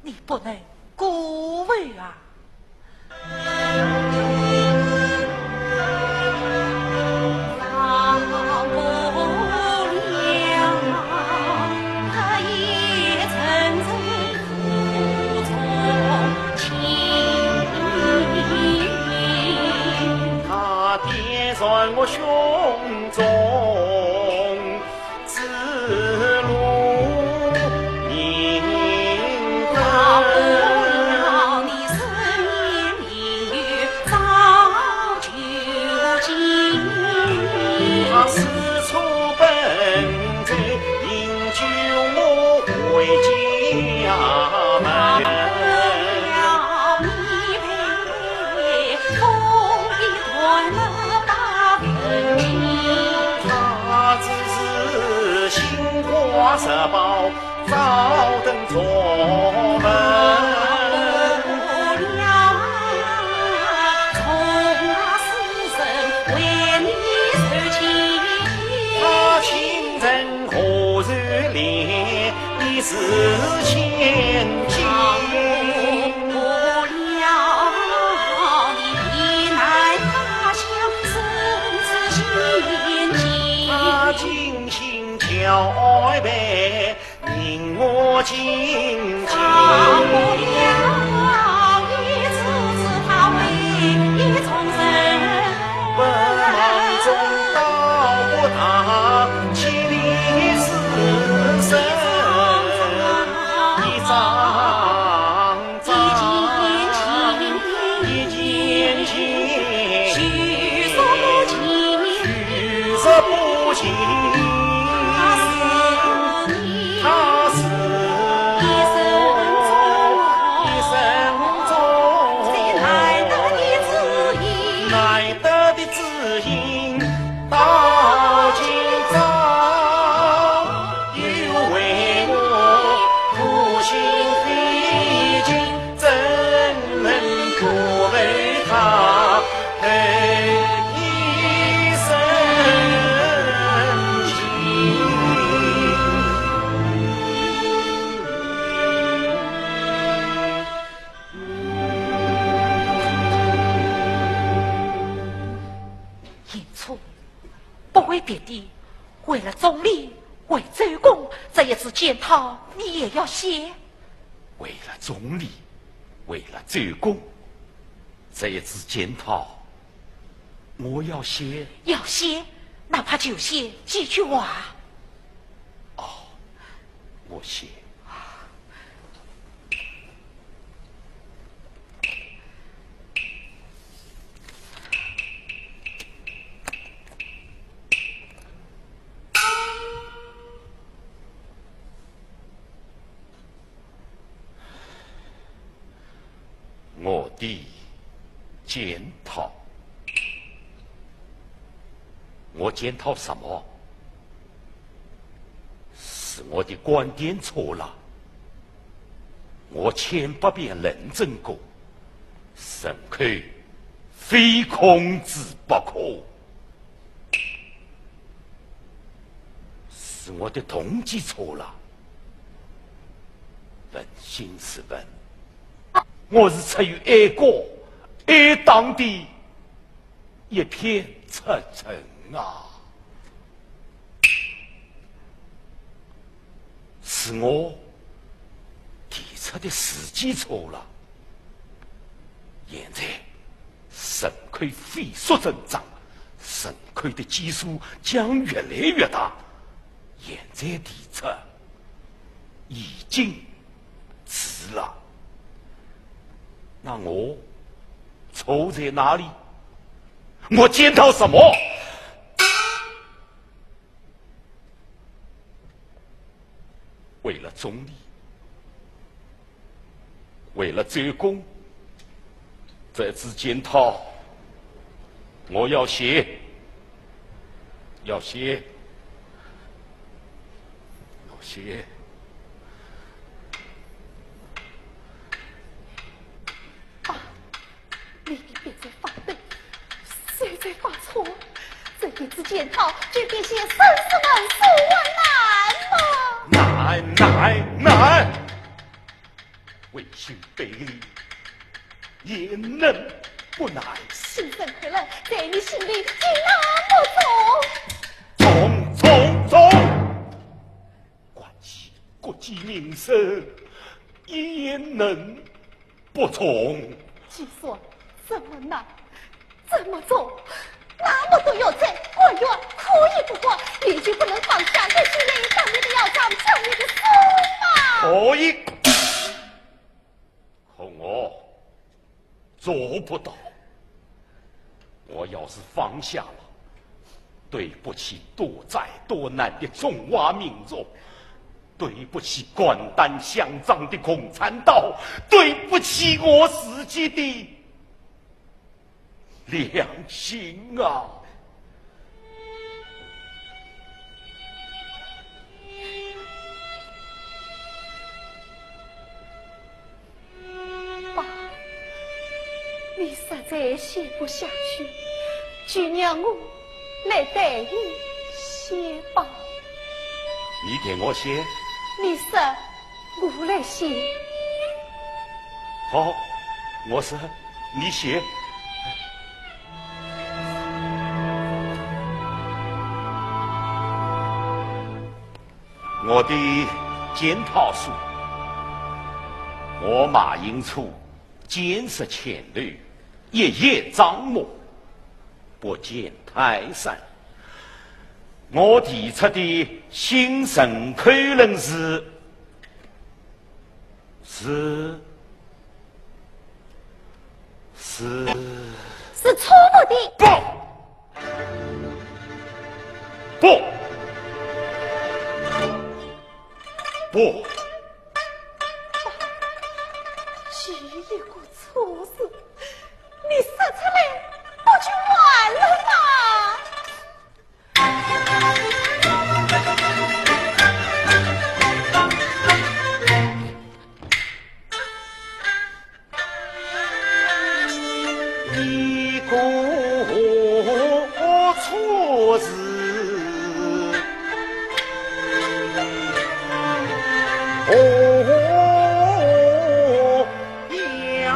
你不能辜负啊！胸中之路，明灯。他四处奔走，营救我回家门。 他只是心花热爆，照灯作梦。他清晨何时练？ 你是千金。他精心交配，命我进京。不忙中道不大，千里之身一张张，一见情，一见情，举手不尽。他是一生中，一生中最难得的知音。难得的 知音到今朝，又为我苦心费尽，怎能辜负他的一生情？ 不为别的，为了钟离，为周公，这一支简套你也要写？为了钟离，为了周公，这一支简套我要写。要写，哪怕就写几句话。哦，我写。 我的简套。我简套什么？是我的观点错了。我千百遍论证过，沈寇非孔子不可。 是我的动机错了。问心是问，我是出于爱国、爱党的一片赤诚啊。是我提出的时机错了。现在 沈寇飞速增长，沈寇的基数将越来越大。现在提出已经迟了。那我错在哪里？我检讨什么？ 为了钟离，为了周公，这支简套我要写，要写，要写。 你的笔在发抖，手在发搓，这一支简套，就比写三十万书还难吗？难，难，难！为兄背离，也能不难？心生快乐，在你心里竟那么重。重，重，重！ 关系国计民生，焉能不重？既说这么难，这么重，那么多药材，官员可以不管，你就不能放下热心人当年的药方，救你的叔吗？可以，可我做不到。我要是放下了，对不起多灾多难的中华民族，对不起肝胆相照的共产党，对不起我自己的 良心啊！爸，你实在写不下去，就让我来代你写吧。你给我写？你说 我来写。好，我说，你写。我的检讨书，我马英初见识浅略，一叶障目，不见泰山。我提出的新陈口论是 是，是，是错误的。不，不，不。这一个错字，你说出来不就完了吗？ 一个错字，哦， 要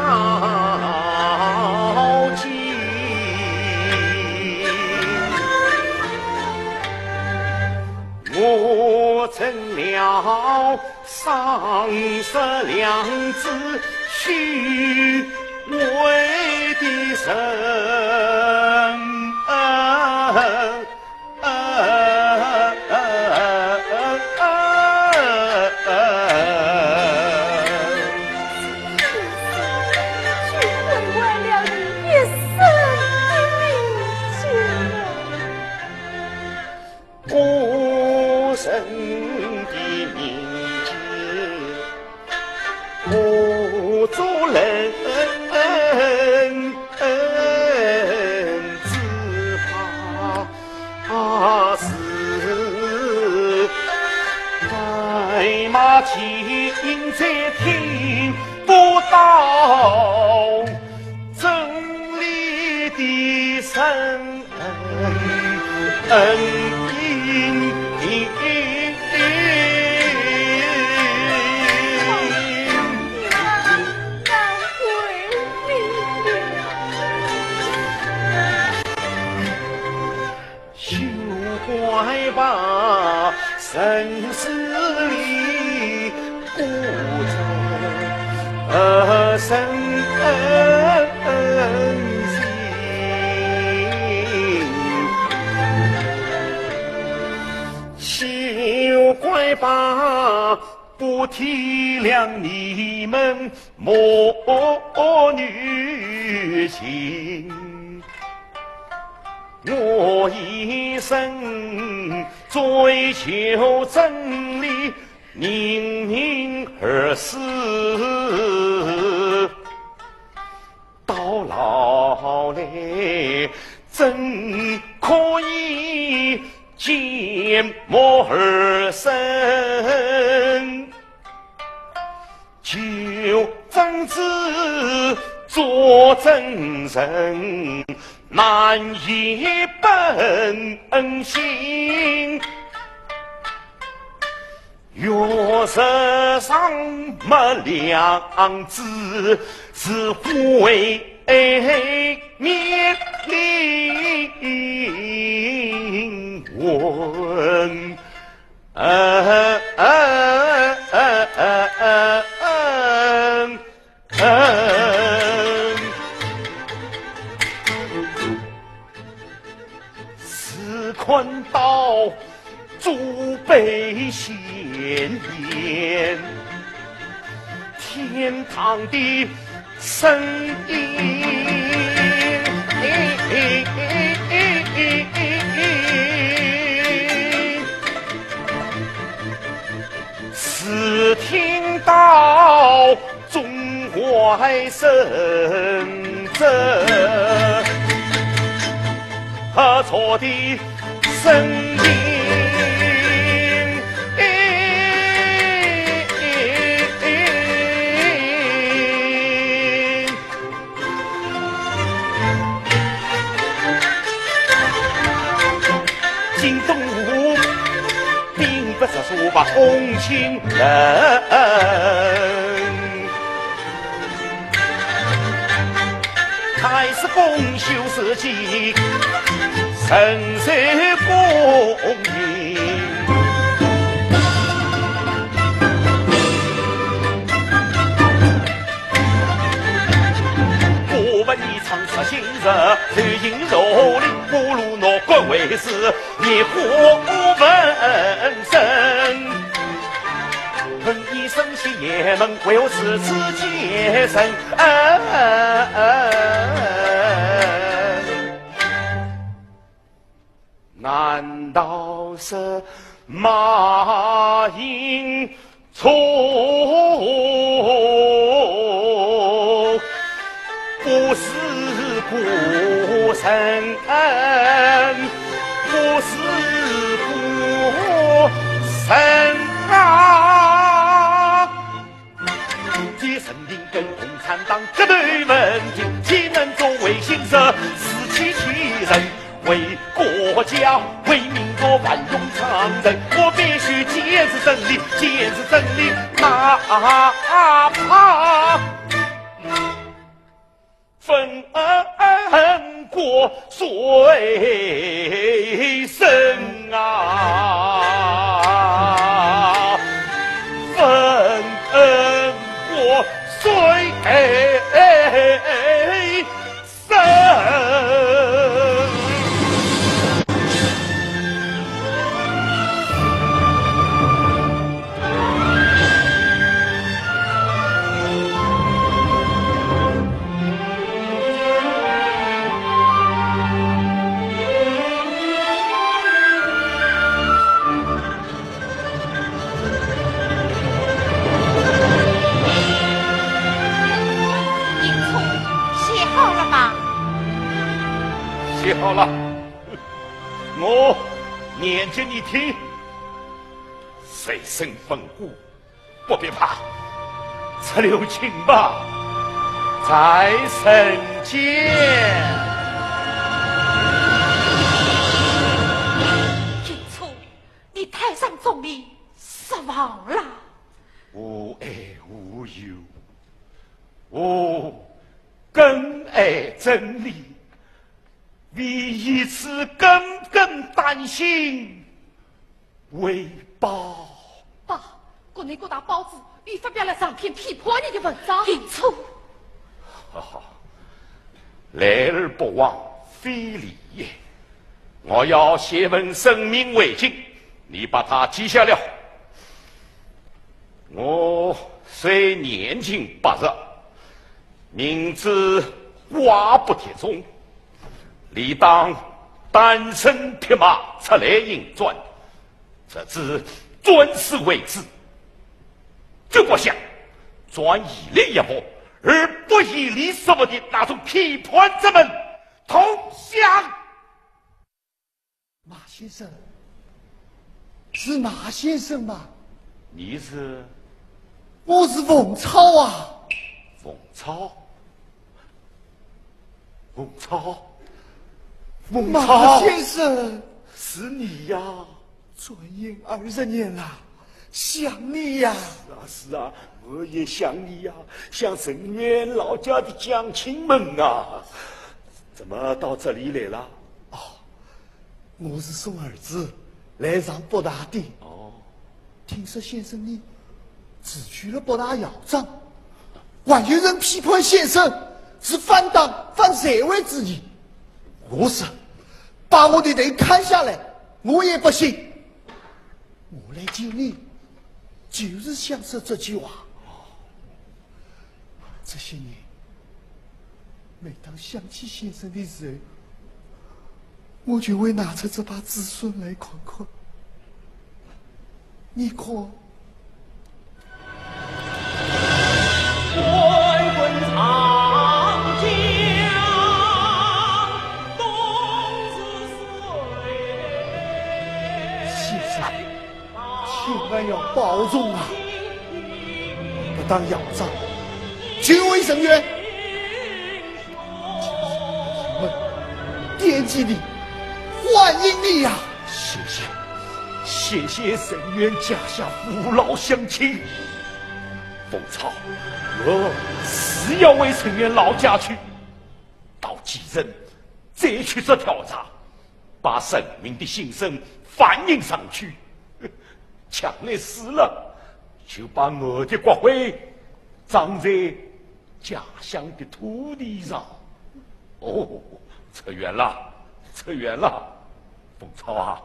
紧。我成了三十两子虚伪的人。我人的名节，我做人之怕。 啊，是白马金在听不到真理的声音。休怪白生死里孤舟而身行。休怪白 不体谅你们母女情。我一生追求真理，宁宁而死。到老来，怎可以 寂寞而生。求长子做证人，难以本心。 若世上没良子，是非面临魂。天堂的声音。只听到钟坏声震，和错的声音。京东并不是说吧，红情人。开始公休时节，神社公营。我们一唱这新人，流行肉里，葫芦脑各位是。 你何问声？问你神仙爷们为何如此虔诚？难道是马英 错，不是古人，不是古人啊！这人民跟共产党这对问题，岂能作为形式，自欺欺人？ 为国家，为民族繁荣昌盛，我必须坚持真理，坚持真理，哪怕粉国碎身啊，粉国碎身。 写好了吧？写好了。我念给你听。随身粉骨，不必怕。只留情吧，在人间。英初，你太让众里失望了。无爱无忧， 我更爱真理，为一次耿耿丹心为报。报，国内各大报纸已发表了长篇批判你的文章。英初，好好，来而不往非礼也。我要写封声明回敬，你把它记下了。 我虽年近八十，明知寡不敌众，理当单身匹马出来行转，直至转世为止，绝不想转以礼易物而不以礼受物的那种批判之门投降。 马先生，是马先生吗？你是？我是冯超啊。冯超？冯超？冯超？马先生。是你呀。转眼二十年了，想你呀。是啊，是啊，我也想你呀，像陈县老家的乡亲们啊。怎么到这里来了？哦， 我是送儿子来上北大的。哦。听说先生呢，辞去了北大校长，还有人批判先生是反党、反社会主义。我说，把我的头砍下来，我也不信。我来见你，就是想说这句话。这些年，每当想起先生的时候，我就会拿出这把子孙来看看。你看，先生，千万要保重啊！不但姚臧，就为沈渊，我们惦记你，欢迎你呀！谢谢，谢谢沈渊家下父老乡亲。风操，我是要为沈渊老家去，到蓟城再去做调查，把沈明的心声反映上去。将来死了，就把我的骨灰葬在家乡的土地上。哦，扯远了，扯远了。风操啊，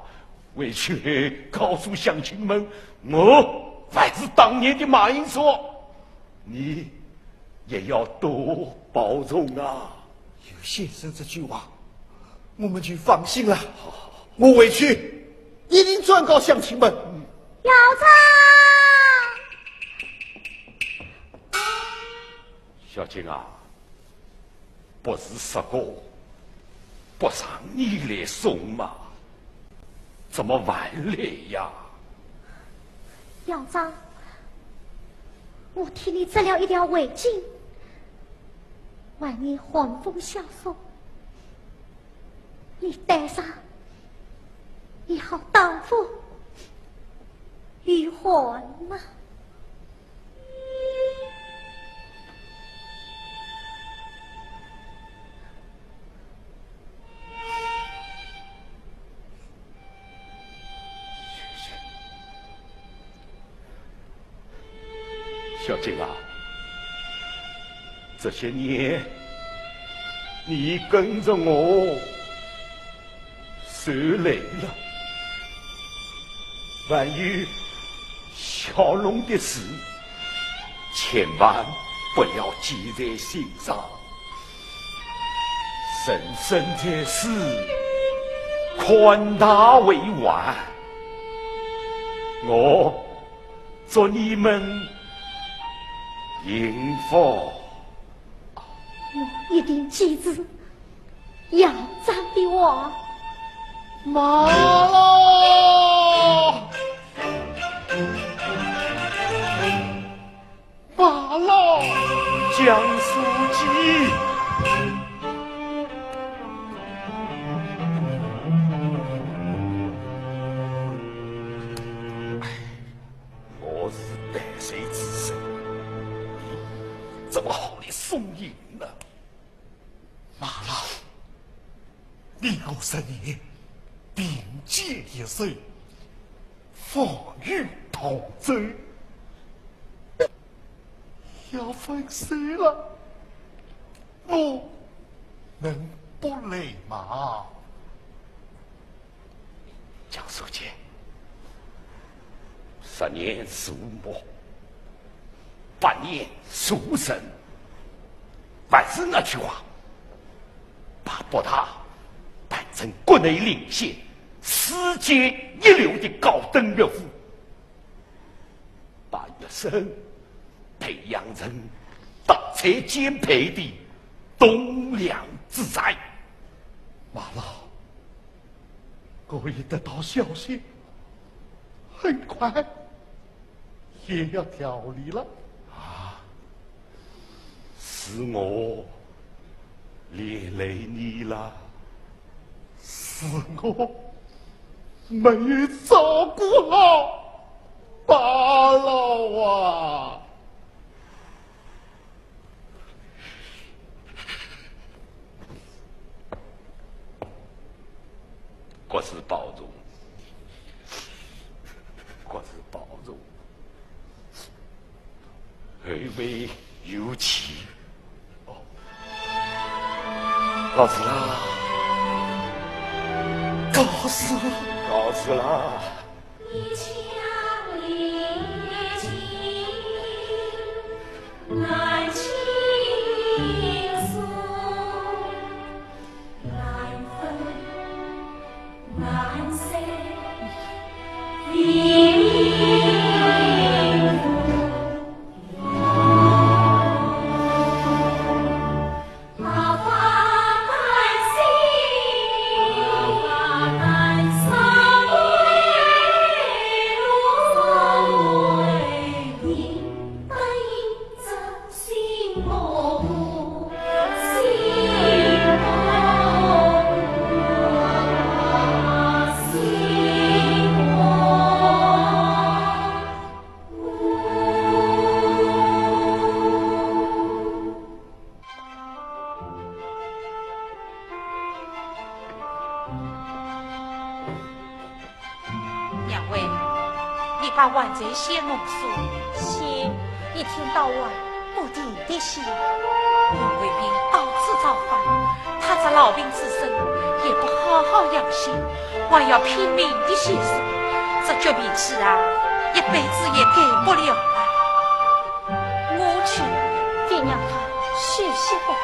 回去告诉乡亲们，我还是当年的马英九，你也要多保重啊。有先生这句话，我们就放心了。我回去一定转告乡亲们。姚臧，小金啊，不是说过不让你来送吗？怎么还来呀？姚臧，我替你织了一条围巾，还你寒风消暑，你戴上，也好挡风御寒嘛。 小金啊，这些年你跟着我受累了，万一小龙的事，千万不要记在心上。人生在世，宽大为怀。我 祝你们幸福。我一定记住姚臧的话。马老，马老，江书记。 我是戴罪之身，你怎么好意送行呢？马老，你我十年并肩一手，风雨同舟，要分手了，我能不来吗？ 江书记，十年树木，百年树人，还是那句话，把北大办成国内领先、世界一流的高等学府，把学生培养成德才兼备的栋梁之才。马老， 我已得到消息，很快也要调离了。啊，是我连累你了。是我没有照顾好马老啊。 各自保重，各自保重，后会有期。哦，告辞啦，告辞，告辞啦。娘为，你把还债写弄书。写，一天到晚不停地写。我为病到处造反，他这老病之身也不好好养息，还要拼命地写书，这局面起来，一辈子也改不了了。我去，爹娘他休息不可。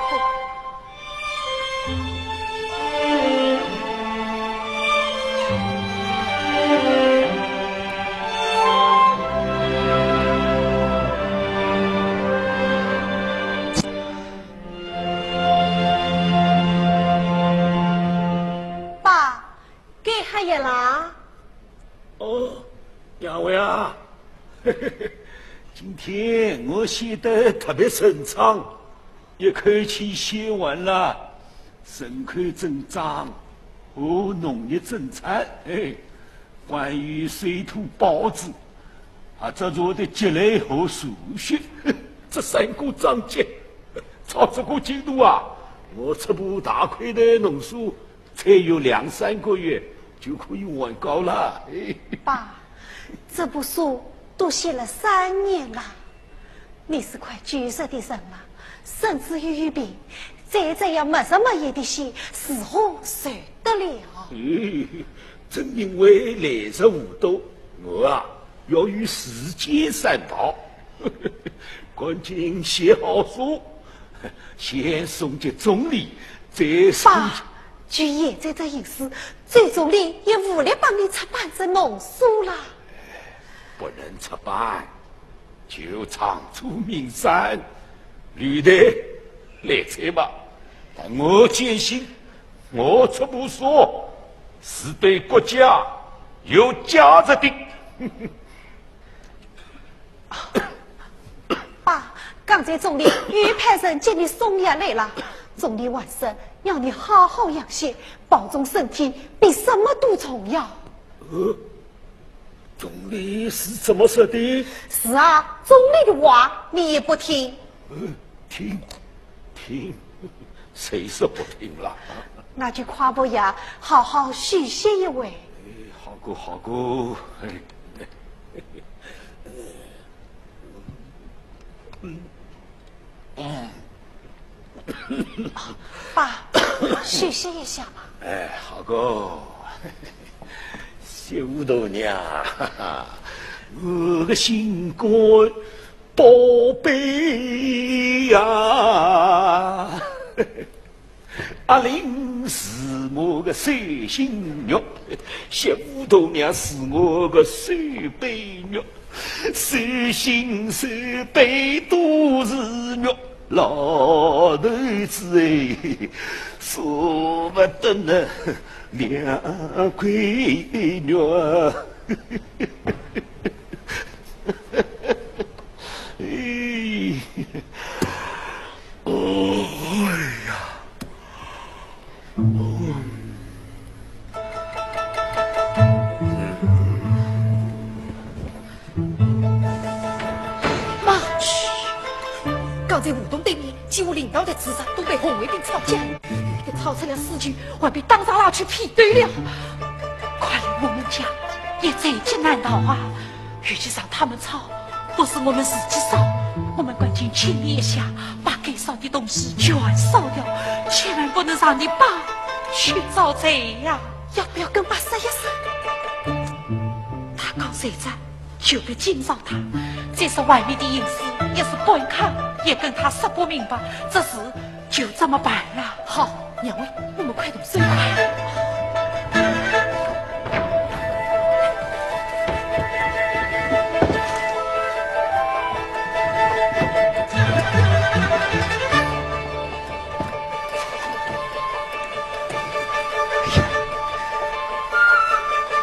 爸，该歇了。哦，娘为啊，今天我写得特别顺畅，一口气写完了。 人口增长和农业增产，哎，关于水土保持，啊，这做的积累和数学，这三个章节，照这个进度啊，我这部大块的农书，再有两三个月就可以完稿了。哎。爸，这部书都写了三年了。 你是快九十的人了，身子又有病，再这样没日没夜的写，如何受得了？哎，正因为来日无多，我啊，要与时间赛跑。赶紧写好书，先送给总理，再送……爸，就现在这形势，周总理也无力帮你出版这农书了。不能出版， 就长处民散，留待来者吧。但我坚信，我出部书是对国家有价值的。爸，刚才总理又派人接你送药来了。总理还说，让你好好养息，保重身体比什么都重要。呃， 总理是这么说的？是啊，总理的话你也不听。呃，听，听，谁说不听了？那就快服药，好好休息一回。哎，好个，好个。哎，嗯。 爸，休息一下吧。哎，好个，媳妇大娘，哈哈，我个心肝宝贝呀。阿玲是我个手心肉，媳妇大娘是我个手背肉。 手心手背都是肉，老头子哎，舍不得那两块肉。哎，哎呀！ 妈，嘘！刚才胡同对面几户领导的自杀都被红卫兵抄家，一个抄出了四句，还被当场拉去批斗了。看来我们家也在劫难逃啊！ 与其让他们抄，不如我们自己烧。我们赶紧清理一下，把该烧的东西全烧掉，千万不能让你爸去遭罪呀！要不要跟爸说一声？他刚睡着，就别惊扰他。再说外面的形势也是官腔，也跟他说不明白，这事 就这么办了。好，娘为，我们快动手吧。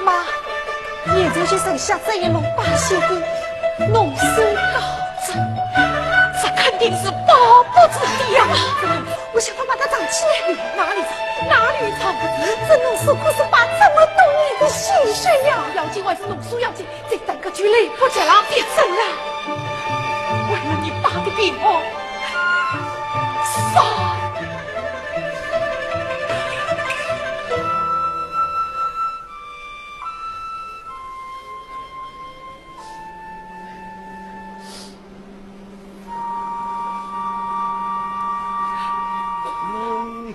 妈，现在就剩下这一笼八仙的，弄手搞这，这肯定是包哪里藏？哪里藏？这奴婢可是把这么多年的心血呀！要紧还是奴婢要紧，再耽搁就来不及了。别走了，为了你爸的病哦，杀！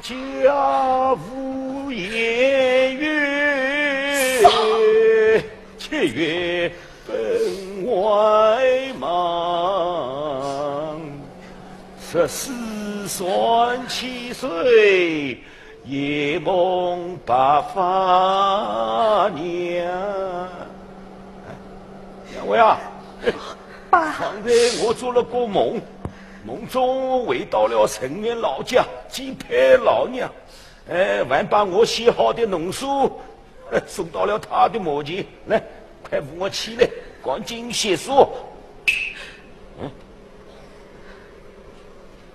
家无言语，且与本外望。十四算七岁， 夜梦白发娘。两位啊，爸，刚才我做了个梦，梦中我回到了陈年老家，祭拜老娘，哎，还把我写好的农书送到了她的墓前。来，快扶我起来，赶紧写书。嗯，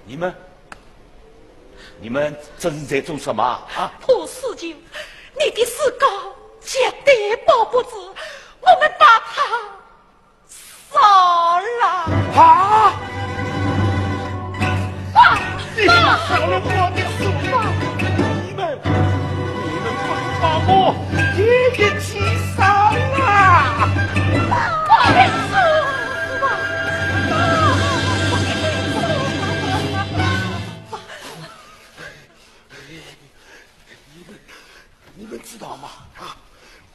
你们 你们这是在做什么啊？破四舅，你的四哥绝对保不住，我们把他杀了。啊！爸，你们杀了我的四哥！你们，你们不把我爹爹气杀了！爸，你说什么？你们知道吗？啊，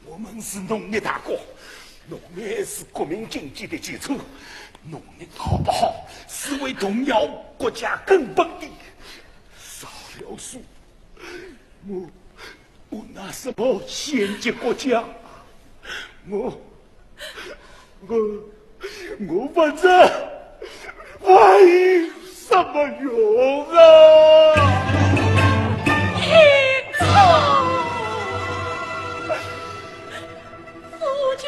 我们是农业大国，农业是国民经济的基础，农业搞不好是会动摇国家根本的。少了数，我我拿什么献给国家？我我我活着还有什么用啊？英雄，夫君。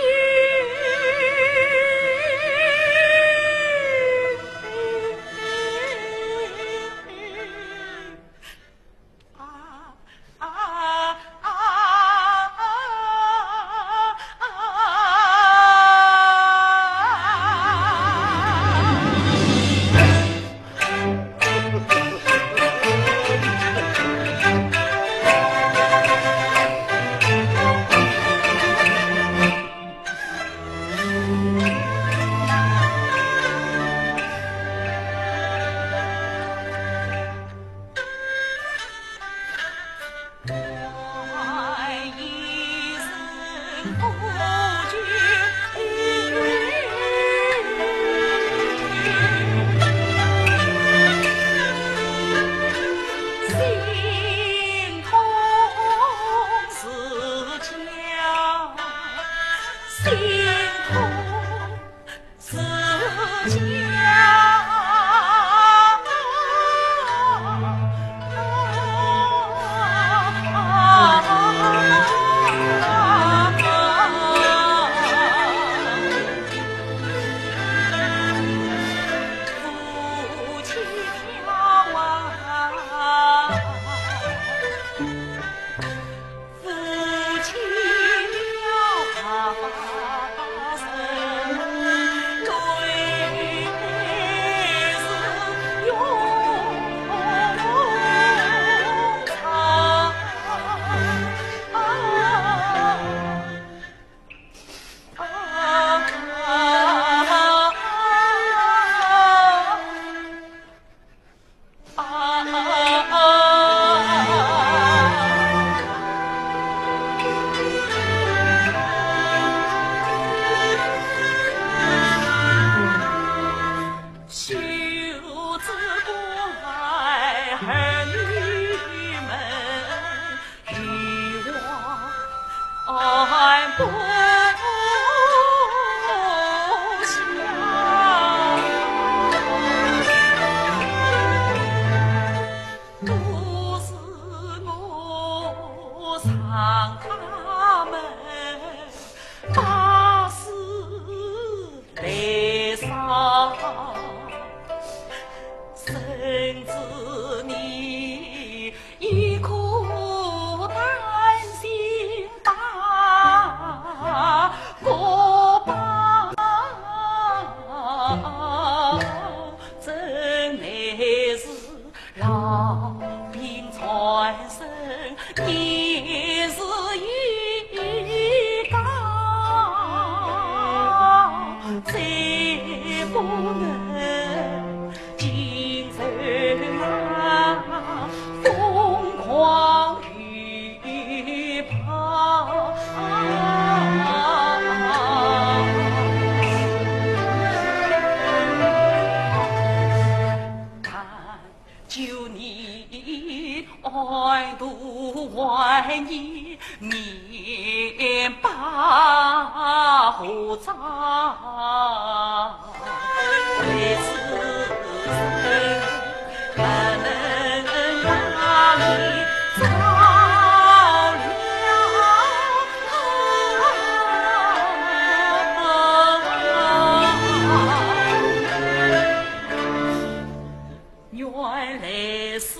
求你安度晚年，免把何障。为此生不能把你照料。原来是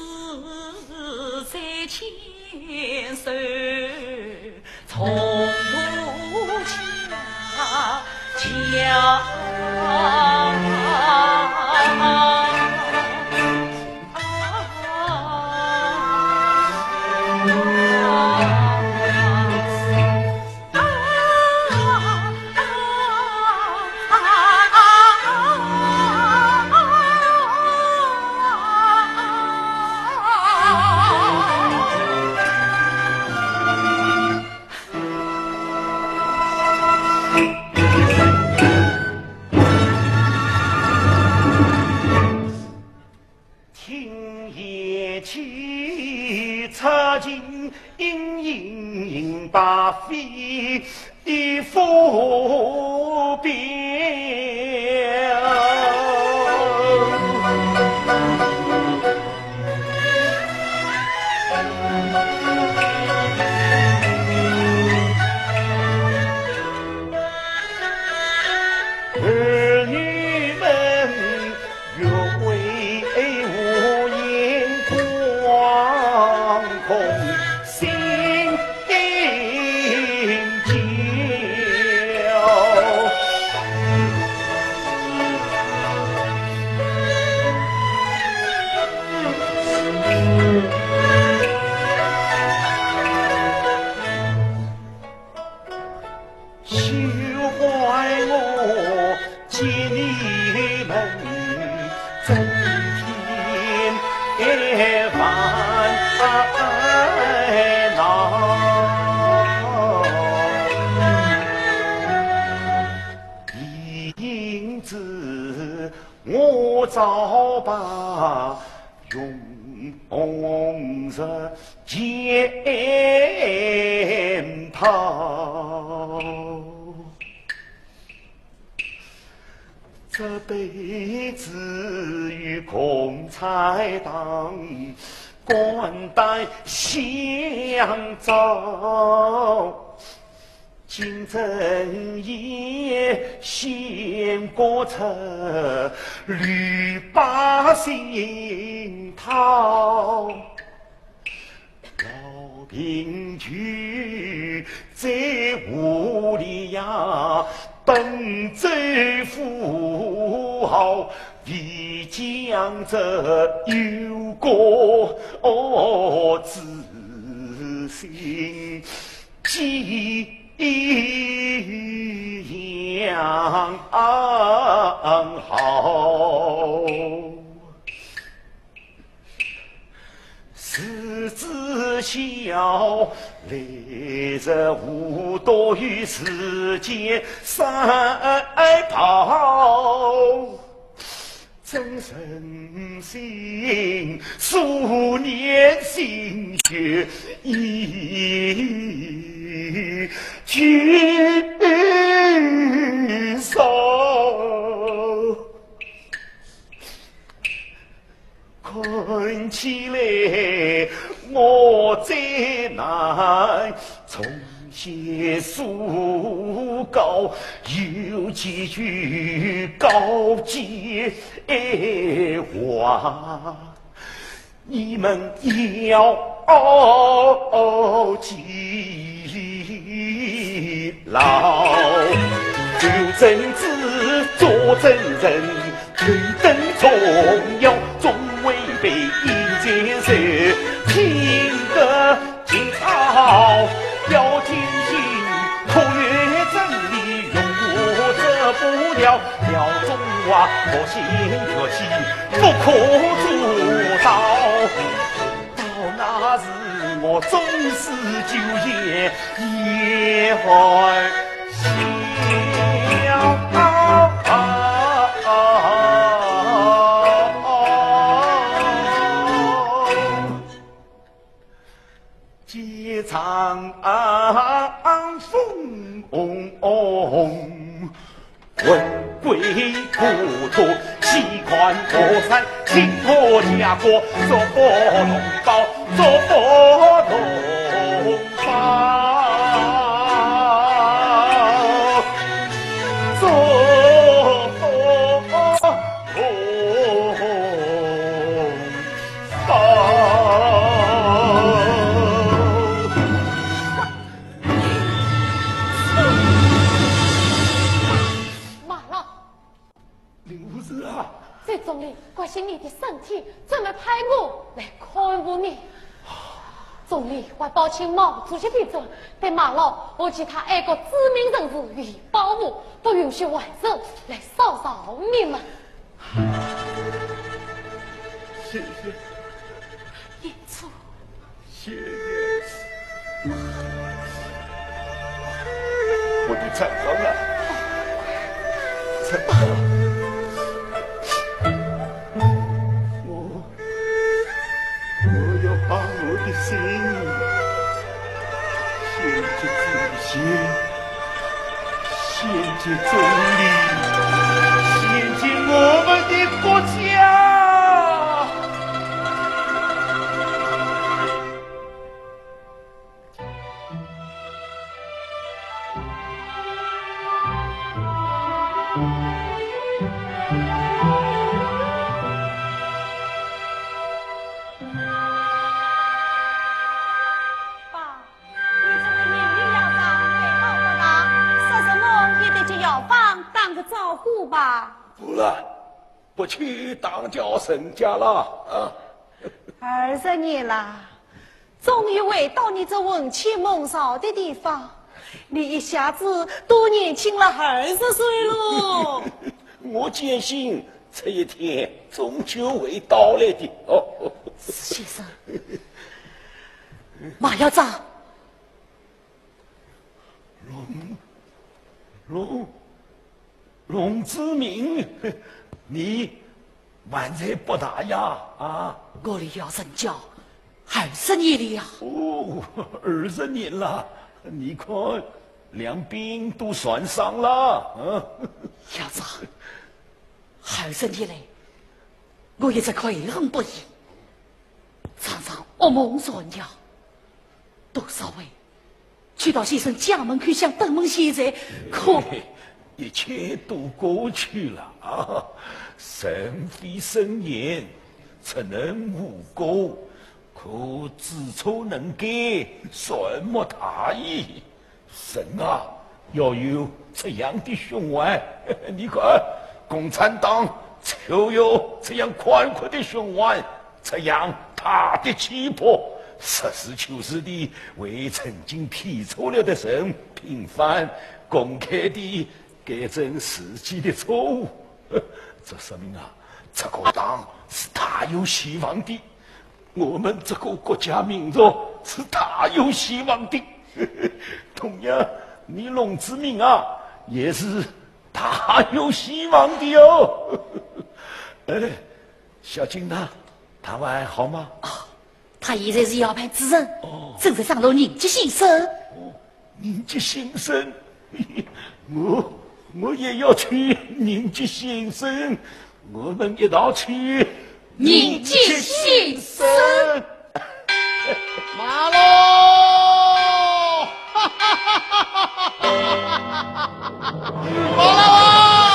在千岁重头下家。听贤妻出尽殷勤，白费一副表。儿女们 越为无言光空心焦。休怪我见你们增添烦恼。因此我早把 用日检讨。这辈子与共菜当，肝胆相照。 今日也先过出，吕百姓讨。老贫穷在屋里呀，奔走呼号，未讲这有个自信。 寄养好。是知晓来日无多有时间三跑。 怎忍心思念心血已聚散？看起来我最难从 先诉告，有几句告解话，你们要记牢。有真知做真人， 头等重要，总违背阴间事，听得今朝要警醒，可有真理容我做不了，了中华，我心决心不可做到。到那时我终是九泉也还 笑。长风滚滚，西看河山，青河下过，做不同胞，做不同胞。马老，林夫人啊！这钟离关心你的身体，专门派我来看护你。钟离，我包青毛主席批准，对马老和其他爱国知名人士予以保护，不允许外人来骚扰你们。谢谢。林初。谢谢。我的春风啊，春风啊，我 我要把我的心献给祖先，献给钟离，献给我们的国家。 爸，你这位年逾要上，白发不大，说什么也得给药房打个招呼吧。不了，不去打搅人家了啊。二十年了，终于回到你这魂牵梦绕的地方，你一下子都年轻了二十岁喽。我坚信这一天终究会到来的。哦，先生，马校长。龙，龙，龙子明，你还在北大呀？啊？我离校任教二十年了呀。哦，二十年了，你看，两鬓都衰伤了，嗯。校长， 二十年来，我一直怀恨不已，常常噩梦缠绕，多少回去到先生家门口想登门谢罪，可一切都过去了啊！人非圣贤，孰能无过？可知错能改，善莫大焉。 人啊，要有这样的胸怀。你看，共产党就有这样宽阔的胸怀，这样大的气魄，实事求是地为曾经犯错了的人平反，公开地改正自己的错误。这说明啊，这个党是大有希望的。 我们这个国家民族是大有希望的。同样，你龙子明啊，也是大有希望的哦。哎，小金呢？他还好吗？啊，他现在是校办主任，哦。正在掌路迎接新生。哦， 迎接新生，我，我也要去迎接新生，我们一道去迎接新生。马老，马老啊！